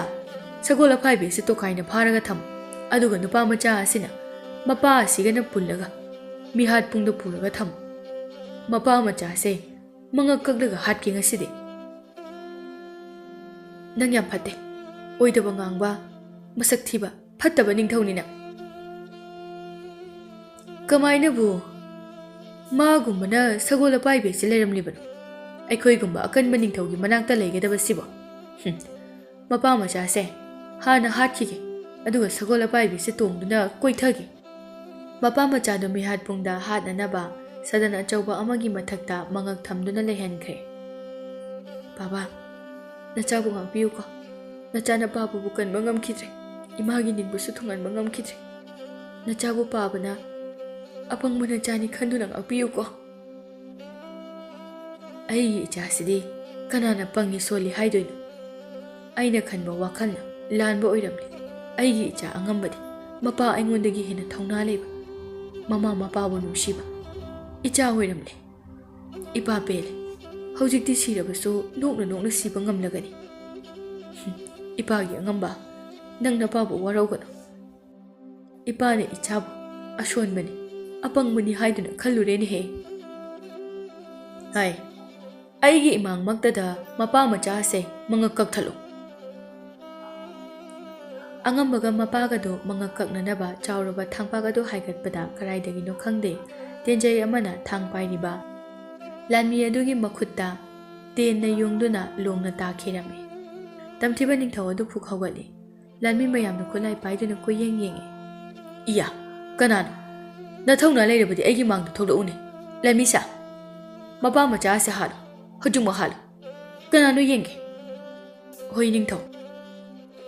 ꯁꯒꯣꯜ ꯑꯄꯥꯏꯕꯤ ꯑꯁꯤ ꯇꯣꯈꯥꯏꯅ ꯐꯥꯔꯒ ꯊꯝꯃꯨ, ꯑꯗꯨꯒ ꯅꯨꯄꯥ ꯃꯆꯥ ꯑꯁꯤꯅ ꯃꯄꯥ ꯑꯁꯤꯒꯅ ꯄꯨꯜꯂꯒ ꯃꯤꯍꯥꯠ ꯄꯨꯡꯗ ꯄꯨꯔꯒ ꯊꯝꯃꯨ꯫ ꯃꯄꯥ ꯃꯆꯥꯁꯦ ꯃꯉꯛ ꯀꯛꯂꯒ ꯍꯥꯠꯀꯦ ꯉꯁꯤꯗꯤ꯫" "ꯅꯪ ꯌꯥꯝ ꯐꯠꯇꯦ, ꯑꯣꯏꯗꯕ ꯉꯥꯡꯕ, ꯃꯁꯛ ꯊꯤꯕ, ꯐꯠꯇꯕ ꯅꯤꯡꯊꯧꯅꯤ ꯅꯪ꯫" "ꯀꯃꯥꯏꯅꯕꯨ ꯃꯥꯒꯨꯝꯕꯅ ꯁꯒꯣꯜ ꯑꯄꯥꯏꯕꯤ ꯑꯁꯤ ꯂꯩꯔꯝꯂꯤꯕꯅꯣ? ꯑꯩꯈꯣꯏꯒꯨꯝꯕ ꯑꯀꯟꯕ ꯅꯤꯡꯊꯧꯒꯤ ꯃꯅꯥꯛꯇ ꯂꯩꯒꯗꯕꯁꯤꯕꯣ? ꯍꯨꯝ, ꯃꯄꯥ ꯃꯆꯥꯁꯦ ꯍꯥꯟꯅ ꯍꯥꯠꯈꯤꯒꯦ, ꯑꯗꯨꯒ ꯁꯒꯣꯜ ꯑꯄꯥꯏꯕꯤꯁꯦ ꯇꯣꯡꯗꯨꯅ ꯀꯣꯏꯊꯒꯦ꯫" ꯃꯄꯥ ꯃꯆꯥꯗꯨ ꯃꯤꯍꯥꯠ ꯄꯨꯡꯗ ꯍꯥꯠꯅꯅꯕ ꯁꯗꯟ ꯑꯆꯧꯕ ꯑꯃꯒꯤ ꯃꯊꯛꯇ ꯃꯉꯛ ꯊꯝꯗꯨꯅ ꯂꯩꯍꯟꯈ꯭ꯔꯦ꯫ "ꯕꯥꯕꯥ, ꯅꯆꯥꯕꯨ ꯉꯥꯛꯄꯤꯌꯨꯀꯣ꯫ ꯅꯆꯥꯅ ꯄꯥꯕꯕꯨ ꯀꯟꯕ ꯉꯝꯈꯤꯗ꯭ꯔꯦ, ꯏꯃꯥꯒꯤ ꯅꯤꯡꯕꯁꯨ ꯊꯨꯡꯍꯟꯕ ꯉꯝꯈꯤꯗ꯭ꯔꯦ꯫ ꯅꯆꯥꯕꯨ ꯄꯥꯕꯅ ꯑꯄꯪꯕ ꯅꯆꯥꯅꯤ ꯈꯟꯗꯨꯅ ꯉꯥꯛꯄꯤꯌꯨꯀꯣ꯫" "ꯑꯩꯒꯤ ꯏꯆꯥꯁꯤꯗꯤ ꯀꯅꯥꯅ ꯄꯪꯉꯤ ꯁꯣꯜꯂꯤ ꯍꯥꯏꯗꯣꯏꯅꯣ? ꯑꯩꯅ ꯈꯟꯕ ꯋꯥꯈꯜꯅ ꯂꯥꯟꯕ ꯑꯣꯏꯔꯝꯂꯦ꯫ ꯑꯩꯒꯤ ꯏꯆꯥ ꯑꯉꯝꯕꯗꯤ ꯃꯄꯥ ꯑꯩꯉꯣꯟꯗꯒꯤ ꯍꯦꯟꯅ ꯊꯧꯅꯥ ꯂꯩꯕ, ꯃꯃꯥ ꯃꯄꯥꯕꯨ ꯅꯨꯡꯁꯤꯕ ꯏꯆꯥ ꯑꯣꯏꯔꯝꯂꯦ꯫ ꯏꯄꯥ ꯄꯦꯜꯂꯦ꯫ ꯍꯧꯖꯤꯛꯇꯤ ꯁꯤꯔꯕꯁꯨ ꯅꯣꯛꯅ ꯅꯣꯛꯅ ꯁꯤꯕ ꯉꯝꯂꯒꯅꯤ꯫ ꯍꯨꯝ, ꯏꯄꯥꯒꯤ ꯑꯉꯝꯕ, ꯅꯪ ꯅꯄꯥꯕꯨ ꯋꯥꯔꯧꯒꯅꯨ꯫ ꯏꯄꯥꯅ ꯏꯆꯥꯕꯨ ꯑꯁꯣꯟꯕꯅꯤ, ꯑꯄꯪꯕꯅꯤ ꯍꯥꯏꯗꯨꯅ ꯈꯜꯂꯨꯔꯦꯅꯦꯍꯦ꯫ ꯍꯥꯏ, ꯑꯩꯒꯤ ꯏꯃꯥꯡꯃꯛꯇꯗ ꯃꯄꯥ ꯃꯆꯥꯁꯦ ꯃꯉꯛ ꯀꯛꯊꯠꯂꯨ꯫ ꯑꯉꯝꯕꯒ ꯃꯄꯥꯒꯗꯣ ꯃꯉꯛ ꯀꯛꯅꯅꯕ ꯆꯥꯎꯔꯕ ꯊꯥꯡꯄꯥꯛ ꯑꯗꯨ ꯍꯥꯏꯒꯠꯄꯗ ꯀꯗꯥꯏꯗꯒꯤꯅꯣ ꯈꯪꯗꯦ, ꯇꯦꯟꯖꯩ ꯑꯃꯅ ꯊꯥꯡ ꯄꯥꯏꯔꯤꯕ ꯂꯥꯟꯃꯤ ꯑꯗꯨꯒꯤ ꯃꯈꯨꯠꯇ ꯇꯦꯟꯅ ꯌꯨꯡꯗꯨꯅ ꯂꯣꯡꯅ ꯇꯥꯈꯤꯔꯝꯃꯤ꯫ ꯇꯝꯊꯤꯕ ꯅꯤꯡꯊꯧ ꯑꯗꯨ ꯐꯨꯛ ꯍꯧꯒꯠꯂꯤ꯫ ꯂꯥꯟꯃꯤ ꯃꯌꯥꯝꯅ ꯈꯨꯠꯂꯥꯏ ꯄꯥꯏꯗꯨꯅ ꯀꯣꯏꯌꯦꯡ ꯌꯦꯡꯉꯤ꯫ "ꯏꯌꯥ, ꯀꯅꯥꯅꯣ? ꯅꯊꯧꯅꯥ ꯂꯩꯔꯕꯗꯤ ꯑꯩꯒꯤ ꯃꯥꯡꯗ ꯊꯣꯛꯂꯛꯎꯅꯦ, ꯂꯥꯟꯃꯤꯁꯥ꯫ ꯃꯄꯥ ꯃꯆꯥ ꯑꯁꯦ ꯍꯥꯠꯂꯨ, ꯍꯧꯖꯤꯛꯃꯛ ꯍꯥꯠꯂꯨ꯫ ꯀꯅꯥꯅꯣ ꯌꯦꯡꯒꯦ?" "ꯍꯣꯏ, ꯅꯤꯡꯊꯧ꯫"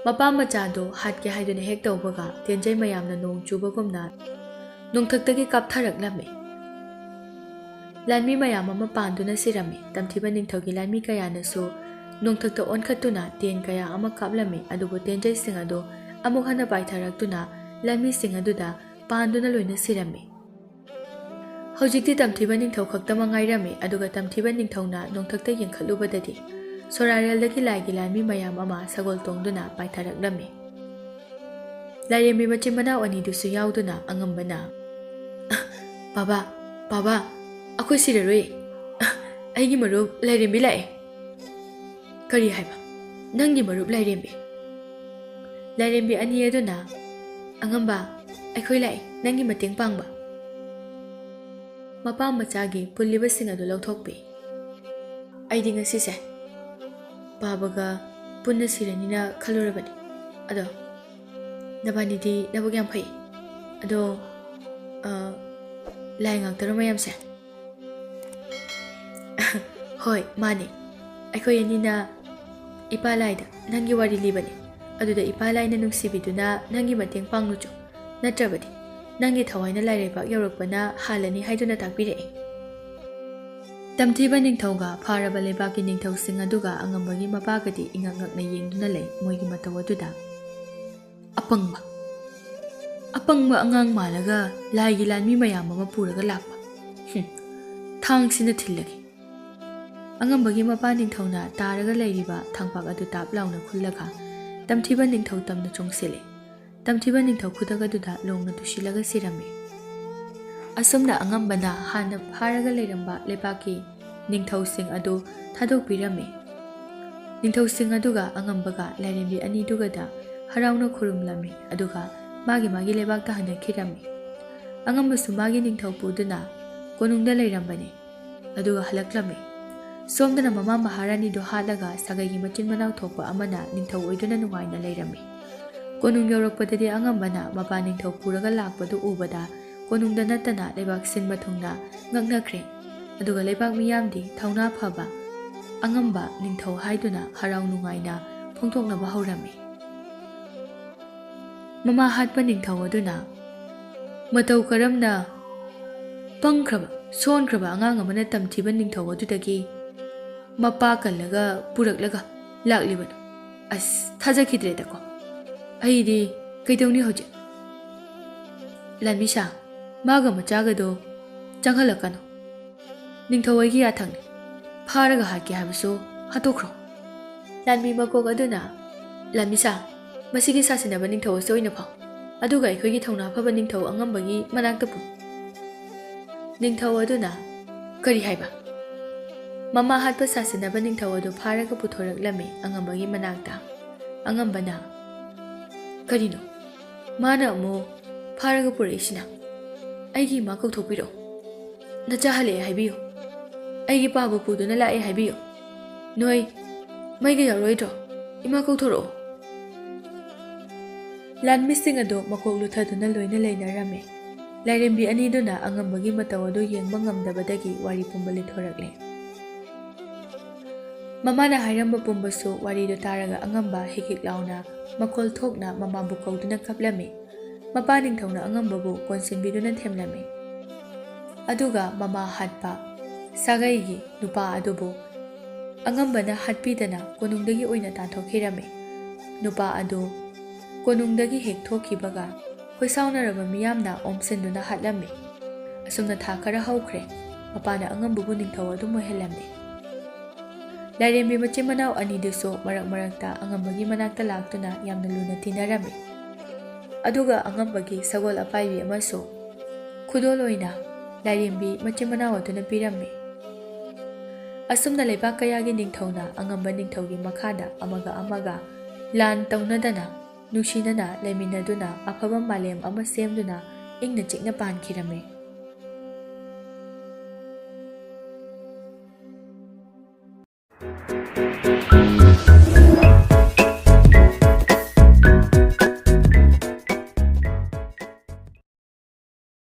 ꯃꯄꯥ ꯃꯆꯥꯗꯣ ꯍꯥꯠꯀꯦ ꯍꯥꯏꯗꯨꯅ ꯍꯦꯛ ꯇꯧꯕꯒ, ꯇꯦꯟꯖꯩ ꯃꯌꯥꯝꯅ ꯅꯣꯡ ꯆꯨꯕꯒꯨꯝꯅ ꯅꯣꯡꯊꯛꯇꯒꯤ ꯀꯥꯞꯊꯔꯛꯂꯝꯃꯤ꯫ ꯂꯥꯟꯃꯤ ꯃꯌꯥꯝ ꯑꯃ ꯄꯥꯟꯗꯨꯅ ꯁꯤꯔꯝꯃꯤ꯫ ꯇꯝꯊꯤꯕ ꯅꯤꯡꯊꯧꯒꯤ ꯂꯥꯟꯃꯤ ꯀꯌꯥꯅꯁꯨ ꯅꯣꯡꯊꯛꯇ ꯑꯣꯟꯈꯠꯇꯨꯅ ꯇꯦꯟ ꯀꯌꯥ ꯑꯃ ꯀꯥꯞꯂꯝꯃꯤ, ꯑꯗꯨꯕꯨ ꯇꯦꯟꯖꯩꯁꯤꯡ ꯑꯗꯨ ꯑꯃꯨꯛ ꯍꯟꯅ ꯄꯥꯏꯊꯔꯛꯇꯨꯅ ꯂꯥꯟꯃꯤꯁꯤꯡ ꯑꯗꯨꯗ ꯄꯥꯟꯗꯨꯅ ꯂꯣꯏꯅ ꯁꯤꯔꯝꯃꯤ꯫ ꯍꯧꯖꯤꯛꯇꯤ ꯇꯝꯊꯤꯕ ꯅꯤꯡꯊꯧ ꯈꯛꯇꯃꯛ ꯉꯥꯏꯔꯝꯃꯤ, ꯑꯗꯨꯒ ꯇꯝꯊꯤꯕ ꯅꯤꯡꯊꯧꯅ ꯅꯣꯡꯊꯛꯇ ꯌꯦꯡꯈꯠꯂꯨꯕꯗꯗꯤ ꯁꯣꯔꯥꯔꯦꯜꯗꯒꯤ ꯂꯥꯏꯒꯤ ꯂꯥꯟꯃꯤ ꯃꯌꯥꯝ ꯑꯃ ꯁꯒꯣꯜ ꯇꯣꯡꯗꯨꯅ ꯄꯥꯏꯊꯔꯛꯂꯝꯃꯤ꯫ ꯂꯥꯏꯔꯦꯝꯕꯤ ꯃꯆꯤꯟ ꯃꯅꯥꯎ ꯑꯅꯤꯗꯨꯁꯨ ꯌꯥꯎꯗꯨꯅ ꯑꯉꯝꯕꯅ, "ꯑ, ꯕꯥꯕꯥ, ꯕꯥꯕꯥ, ꯑꯩꯈꯣꯏ ꯁꯤꯔꯔꯣꯏ꯫ ꯑ, ꯑꯩꯒꯤ ꯃꯔꯨꯞ ꯂꯥꯏꯔꯦꯝꯕꯤ ꯂꯥꯛꯑꯦ꯫" "ꯀꯔꯤ ꯍꯥꯏꯕ? ꯅꯪꯒꯤ ꯃꯔꯨꯞ ꯂꯥꯏꯔꯦꯝꯕꯤ?" ꯂꯥꯏꯔꯦꯝꯕꯤ ꯑꯅꯤ ꯑꯗꯨꯅ, "ꯑꯉꯝꯕ, ꯑꯩꯈꯣꯏ ꯂꯥꯛꯑꯦ ꯅꯪꯒꯤ ꯃꯇꯦꯡ ꯄꯥꯡꯕ꯫" ꯃꯄꯥ ꯃꯆꯥꯒꯤ ꯄꯨꯜꯂꯤꯕꯁꯤꯡ ꯑꯗꯨ ꯂꯧꯊꯣꯛꯄꯤ꯫ "ꯑꯩꯗꯤ ꯉꯁꯤꯁꯦ ꯕꯥꯕꯥꯒ ꯄꯨꯟꯅ ꯁꯤꯔꯅꯤꯅ ꯈꯜꯂꯨꯔꯕꯅꯤ꯫ ꯑꯗꯣ ꯅꯕꯥꯅꯤꯗꯤ ꯅꯕꯨꯛ ꯌꯥꯝ ꯐꯩ꯫ ꯑꯗꯣ, ꯑ, ꯂꯥꯏ ꯉꯥꯛꯇꯔꯣ ꯃꯌꯥꯝꯁꯦ?" "ꯍꯣꯏ, ꯃꯥꯅꯦ꯫ ꯑꯩꯈꯣꯏ ꯑꯅꯤꯅ ꯏꯄꯥ ꯂꯥꯏꯗ ꯅꯪꯒꯤ ꯋꯥꯔꯤ ꯂꯤꯕꯅꯦ꯫ ꯑꯗꯨꯗ ꯏꯄꯥ ꯂꯥꯏꯅ ꯅꯨꯡꯁꯤꯕꯤꯗꯨꯅ ꯅꯪꯒꯤ ꯃꯇꯦꯡ ꯄꯥꯡꯂꯨꯆꯣ꯫ ꯅꯠꯇ꯭ꯔꯕꯗꯤ ꯅꯪꯒꯤ ꯊꯋꯥꯏꯅ ꯂꯥꯏꯔꯩꯕꯥꯛ ꯌꯧꯔꯛꯄꯅ ꯍꯥꯜꯂꯅꯤ ꯍꯥꯏꯗꯨꯅ ꯇꯥꯛꯄꯤꯔꯛꯑꯦ꯫" ꯇꯝꯊꯤꯕ ꯅꯤꯡꯊꯧꯒ ꯐꯥꯔꯕ ꯂꯩꯕꯥꯛꯀꯤ ꯅꯤꯡꯊꯧꯁꯤꯡ ꯑꯗꯨꯒ ꯑꯉꯝꯕꯒꯤ ꯃꯄꯥꯒꯗꯤ ꯏꯉꯛ ꯉꯛꯅ ꯌꯦꯡꯗꯨꯅ ꯂꯩ꯫ ꯃꯣꯏꯒꯤ ꯃꯇꯧ ꯑꯗꯨꯗ, "ꯑꯄꯪꯕ, ꯑꯄꯪꯕ ꯑꯉꯥꯡ ꯃꯥꯜꯂꯒ ꯂꯥꯏꯒꯤ ꯂꯥꯟꯃꯤ ꯃꯌꯥꯝ ꯑꯃ ꯄꯨꯔꯒ ꯂꯥꯛꯄ꯫ ꯍꯨꯝ, ꯊꯥꯡꯁꯤꯅ ꯊꯤꯜꯂꯒꯦ꯫" ꯑꯉꯝꯕꯒꯤ ꯃꯄꯥ ꯅꯤꯡꯊꯧꯅ ꯇꯥꯔꯒ ꯂꯩꯔꯤꯕ ꯊꯥꯡꯄꯥꯛ ꯑꯗꯨ ꯇꯥꯞ ꯂꯥꯎꯅ ꯈꯨꯜꯂꯒ ꯇꯝꯊꯤꯕ ꯅꯤꯡꯊꯧ ꯇꯝꯅ ꯆꯣꯡꯁꯤꯜꯂꯦ꯫ ꯇꯝꯊꯤꯕ ꯅꯤꯡꯊꯧ ꯈꯨꯗꯛ ꯑꯗꯨꯗ ꯂꯣꯡꯅ ꯇꯨꯁꯤꯜꯂꯒ ꯁꯤꯔꯝꯃꯤ꯫ ꯑꯁꯨꯝꯅ ꯑꯉꯝꯕꯅ ꯍꯥꯟꯅ ꯐꯥꯔꯒ ꯂꯩꯔꯝꯕ ꯂꯩꯕꯥꯛꯀꯤ ꯅꯤꯡꯊꯧꯁꯤꯡ ꯑꯗꯨ ꯊꯥꯗꯣꯛꯄꯤꯔꯝꯃꯤ꯫ ꯅꯤꯡꯊꯧꯁꯤꯡ ꯑꯗꯨꯒ ꯑꯉꯝꯕꯒ ꯂꯥꯏꯔꯦꯝꯕꯤ ꯑꯅꯤꯗꯨꯒꯗ ꯍꯔꯥꯎꯅ ꯈꯨꯔꯨꯝꯂꯝꯃꯤ, ꯑꯗꯨꯒ ꯃꯥꯒꯤ ꯃꯥꯒꯤ ꯂꯩꯕꯥꯛꯇ ꯍꯟꯅꯈꯤꯔꯝꯃꯤ꯫ ꯑꯉꯝꯕꯁꯨ ꯃꯥꯒꯤ ꯅꯤꯡꯊꯧ ꯄꯨꯗꯨꯅ ꯀꯣꯅꯨꯡꯗ ꯂꯩꯔꯝꯕꯅꯤ꯫ ꯑꯗꯨꯒ ꯍꯜꯂꯛꯂꯝꯃꯤ꯫ ꯁꯣꯝꯗꯅ ꯃꯃꯥ ꯃꯍꯥꯔꯥꯅꯤꯗꯨ ꯍꯥꯠꯂꯒ ꯁꯥꯒꯩꯒꯤ ꯃꯆꯤꯟ ꯃꯅꯥꯎ ꯊꯣꯛꯄ ꯑꯃꯅ ꯅꯤꯡꯊꯧ ꯑꯣꯏꯗꯨꯅ ꯅꯨꯡꯉꯥꯏꯅ ꯂꯩꯔꯝꯃꯤ꯫ ꯀꯣꯅꯨꯡ ꯌꯧꯔꯛꯄꯗꯗꯤ ꯑꯉꯝꯕꯅ ꯃꯄꯥ ꯅꯤꯡꯊꯧ ꯄꯨꯔꯒ ꯂꯥꯛꯄꯗꯨ ꯎꯕꯗ ꯀꯣꯅꯨꯡꯗ ꯅꯠꯇꯅ ꯂꯩꯕꯥꯛ ꯁꯤꯟꯕ ꯊꯨꯡꯅ ꯉꯛꯅꯈ꯭ꯔꯦ꯫ ꯑꯗꯨꯒ ꯂꯩꯕꯥꯛ ꯃꯤꯌꯥꯝꯗꯤ ꯊꯧꯅꯥ ꯐꯕ ꯑꯉꯝꯕ ꯅꯤꯡꯊꯧ ꯍꯥꯏꯗꯨꯅ ꯍꯔꯥꯎ ꯅꯨꯡꯉꯥꯏꯅ ꯐꯣꯡꯗꯣꯛꯅꯕ ꯍꯧꯔꯝꯃꯤ꯫ ꯃꯃꯥ ꯍꯥꯠꯄ ꯅꯤꯡꯊꯧ ꯑꯗꯨꯅ, "ꯃꯇꯧ ꯀꯔꯝꯅ ꯄꯪꯈ꯭ꯔꯕ, ꯁꯣꯟꯈ꯭ꯔꯕ ꯑꯉꯥꯡ ꯑꯃꯅ ꯇꯝꯊꯤꯕ ꯅꯤꯡꯊꯧ ꯑꯗꯨꯗꯒꯤ ꯃꯄꯥ ꯀꯜꯂꯒ ꯄꯨꯔꯛꯂꯒ ꯂꯥꯛꯂꯤꯕꯅꯣ? ꯑꯁ, ꯊꯥꯖꯈꯤꯗ꯭ꯔꯦꯗꯀꯣ꯫ ꯑꯩꯗꯤ ꯀꯩꯗꯧꯅꯤ ꯍꯧꯖꯤꯛ? ꯂꯥꯟꯃꯤꯁꯥ, ꯃꯥꯒ ꯃꯆꯥꯒꯗꯣ ꯆꯪꯍꯜꯂꯛꯀꯅꯨ꯫ ꯅꯤꯡꯊꯧ ꯑꯩꯒꯤ ꯌꯥꯊꯪꯅꯤ꯫ ꯐꯥꯔꯒ ꯍꯥꯠꯀꯦ ꯍꯥꯏꯕꯁꯨ ꯍꯥꯠꯇꯣꯛꯈ꯭ꯔꯣ꯫" ꯂꯥꯟꯃꯤ ꯃꯀꯣꯛ ꯑꯗꯨꯅ, "ꯂꯥꯟꯃꯤꯁꯥ, ꯃꯁꯤꯒꯤ ꯁꯥꯁꯤꯟꯅꯕ ꯅꯤꯡꯊꯧ ꯑꯁꯤ ꯑꯣꯏꯅ ꯐꯥꯎ, ꯑꯗꯨꯒ ꯑꯩꯈꯣꯏꯒꯤ ꯊꯧꯅꯥ ꯐꯕ ꯅꯤꯡꯊꯧ ꯑꯉꯝꯕꯒꯤ ꯃꯅꯥꯛꯇ ꯄꯨ꯫" ꯅꯤꯡꯊꯧ ꯑꯗꯨꯅ, "ꯀꯔꯤ ꯍꯥꯏꯕ?" ꯃꯃꯥ ꯍꯥꯠꯄ ꯁꯥꯁꯤꯟꯅꯕ ꯅꯤꯡꯊꯧ ꯑꯗꯨ ꯐꯥꯔꯒ ꯄꯨꯊꯣꯔꯛꯂꯝꯃꯤ ꯑꯉꯝꯕꯒꯤ ꯃꯅꯥꯛꯇ꯫ ꯑꯉꯝꯕꯅ, "ꯀꯔꯤꯅꯣ? ꯃꯥꯅ ꯑꯃꯨꯛ ꯐꯥꯔꯒ ꯄꯨꯔꯛꯏꯁꯤꯅ? ꯑꯩꯒꯤ ꯏꯃꯥ ꯀꯧꯊꯣꯛꯄꯤꯔꯛꯑꯣ꯫ ꯅꯆꯥ ꯍꯜꯂꯛꯑꯦ ꯍꯥꯏꯕꯤꯌꯨ꯫ ꯑꯩꯒꯤ ꯄꯥꯕ ꯄꯨꯗꯨꯅ ꯂꯥꯛꯑꯦ ꯍꯥꯏꯕꯤꯌꯨ꯫ ꯅꯣꯏ ꯃꯩꯒ ꯌꯥꯎꯔꯣꯏꯗ꯭ꯔꯣ? ꯏꯃꯥ ꯀꯧꯊꯣꯔꯛꯑꯣ꯫" ꯂꯥꯟꯃꯤꯁꯤꯡ ꯑꯗꯨ ꯃꯀꯣꯛ ꯂꯨꯊꯗꯨꯅ ꯂꯣꯏꯅ ꯂꯩꯅꯔꯝꯃꯤ꯫ ꯂꯥꯏꯔꯦꯝꯕꯤ ꯑꯅꯤꯗꯨꯅ ꯑꯉꯝꯕꯒꯤ ꯃꯇꯧ ꯑꯗꯨ ꯌꯦꯡꯕ ꯉꯝꯗꯕꯗꯒꯤ ꯋꯥꯔꯤ ꯄꯨꯝꯕ ꯂꯤꯊꯣꯔꯛꯂꯦ꯫ ꯃꯃꯥꯅ ꯍꯥꯏꯔꯝꯕ ꯄꯨꯝꯕꯁꯨ ꯋꯥꯔꯤꯗꯨ ꯇꯥꯔꯒ ꯑꯉꯝꯕ ꯍꯤꯛ ꯍꯤꯛ ꯂꯥꯎꯅ ꯃꯈꯣꯜ ꯊꯣꯛꯅ ꯃꯃꯥꯕꯨ ꯀꯧꯗꯨꯅ ꯀꯞꯂꯝꯃꯤ꯫ ꯃꯄꯥ ꯅꯤꯡꯊꯧꯅ ꯑꯉꯝꯕꯕꯨ ꯀꯣꯟꯁꯤꯟꯕꯤꯗꯨꯅ ꯊꯦꯝꯂꯝꯃꯤ꯫ ꯑꯗꯨꯒ ꯃꯃꯥ ꯍꯥꯠꯄ ꯁꯥꯒꯩꯒꯤ ꯅꯨꯄꯥ ꯑꯗꯨꯕꯨ ꯑꯉꯝꯕꯅ ꯍꯥꯠꯄꯤꯗꯅ ꯀꯣꯅꯨꯡꯗꯒꯤ ꯑꯣꯏꯅ ꯇꯥꯟꯊꯣꯛꯈꯤꯔꯝꯃꯤ꯫ ꯅꯨꯄꯥ ꯑꯗꯨ ꯀꯣꯅꯨꯡꯗꯒꯤ ꯍꯦꯛ ꯊꯣꯛꯈꯤꯕꯒ ꯈꯣꯏꯁꯥꯎꯅꯔꯕ ꯃꯤꯌꯥꯝꯅ ꯑꯣꯝꯁꯤꯟꯗꯨꯅ ꯍꯥꯠꯂꯝꯃꯤ꯫ ꯑꯁꯨꯝꯅ ꯊꯥ ꯈꯔ ꯍꯧꯈ꯭ꯔꯦ꯫ ꯃꯄꯥꯅ ꯑꯉꯝꯕꯕꯨ ꯅꯤꯡꯊꯧ ꯑꯗꯨꯝ ꯑꯣꯏꯍꯜꯂꯝꯃꯤ꯫ ꯂꯥꯏꯔꯦꯝꯕꯤ ꯃꯆꯤꯟ ꯃꯅꯥꯎ ꯑꯅꯤꯗꯨꯁꯨ ꯃꯔꯛ ꯃꯔꯛꯇ ꯑꯉꯝꯕꯒꯤ ꯃꯅꯥꯛꯇ ꯂꯥꯛꯇꯨꯅ ꯌꯥꯝꯅ ꯂꯨꯅ ꯇꯤꯟꯅꯔꯝꯃꯤ꯫ ꯑꯗꯨꯒ ꯑꯉꯝꯕꯒꯤ ꯁꯒꯣꯜ ꯑꯄꯥꯏꯕꯤ ꯑꯃꯁꯨ ꯈꯨꯗꯣꯜ ꯑꯣꯏꯅ ꯂꯥꯏꯔꯦꯝꯕꯤ ꯃꯆꯤꯟ ꯃꯅꯥꯎ ꯑꯗꯨꯅ ꯄꯤꯔꯝꯃꯤ꯫ ꯑꯁꯨꯝꯅ ꯂꯩꯕꯥꯛ ꯀꯌꯥꯒꯤ ꯅꯤꯡꯊꯧꯅ ꯑꯉꯝꯕ ꯅꯤꯡꯊꯧꯒꯤ ꯃꯈꯥꯗ ꯑꯃꯒ ꯑꯃꯒ ꯂꯥꯟ ꯇꯧꯅꯗꯅ ꯅꯨꯡꯁꯤꯅꯅ ꯂꯩꯃꯤꯟꯅꯗꯨꯅ ꯑꯐꯕ ꯃꯥꯂꯦꯝ ꯑꯃ ꯁꯦꯝꯗꯨꯅ ꯏꯪꯅ ꯆꯤꯛꯅ ꯄꯥꯟꯈꯤꯔꯝꯃꯤ꯫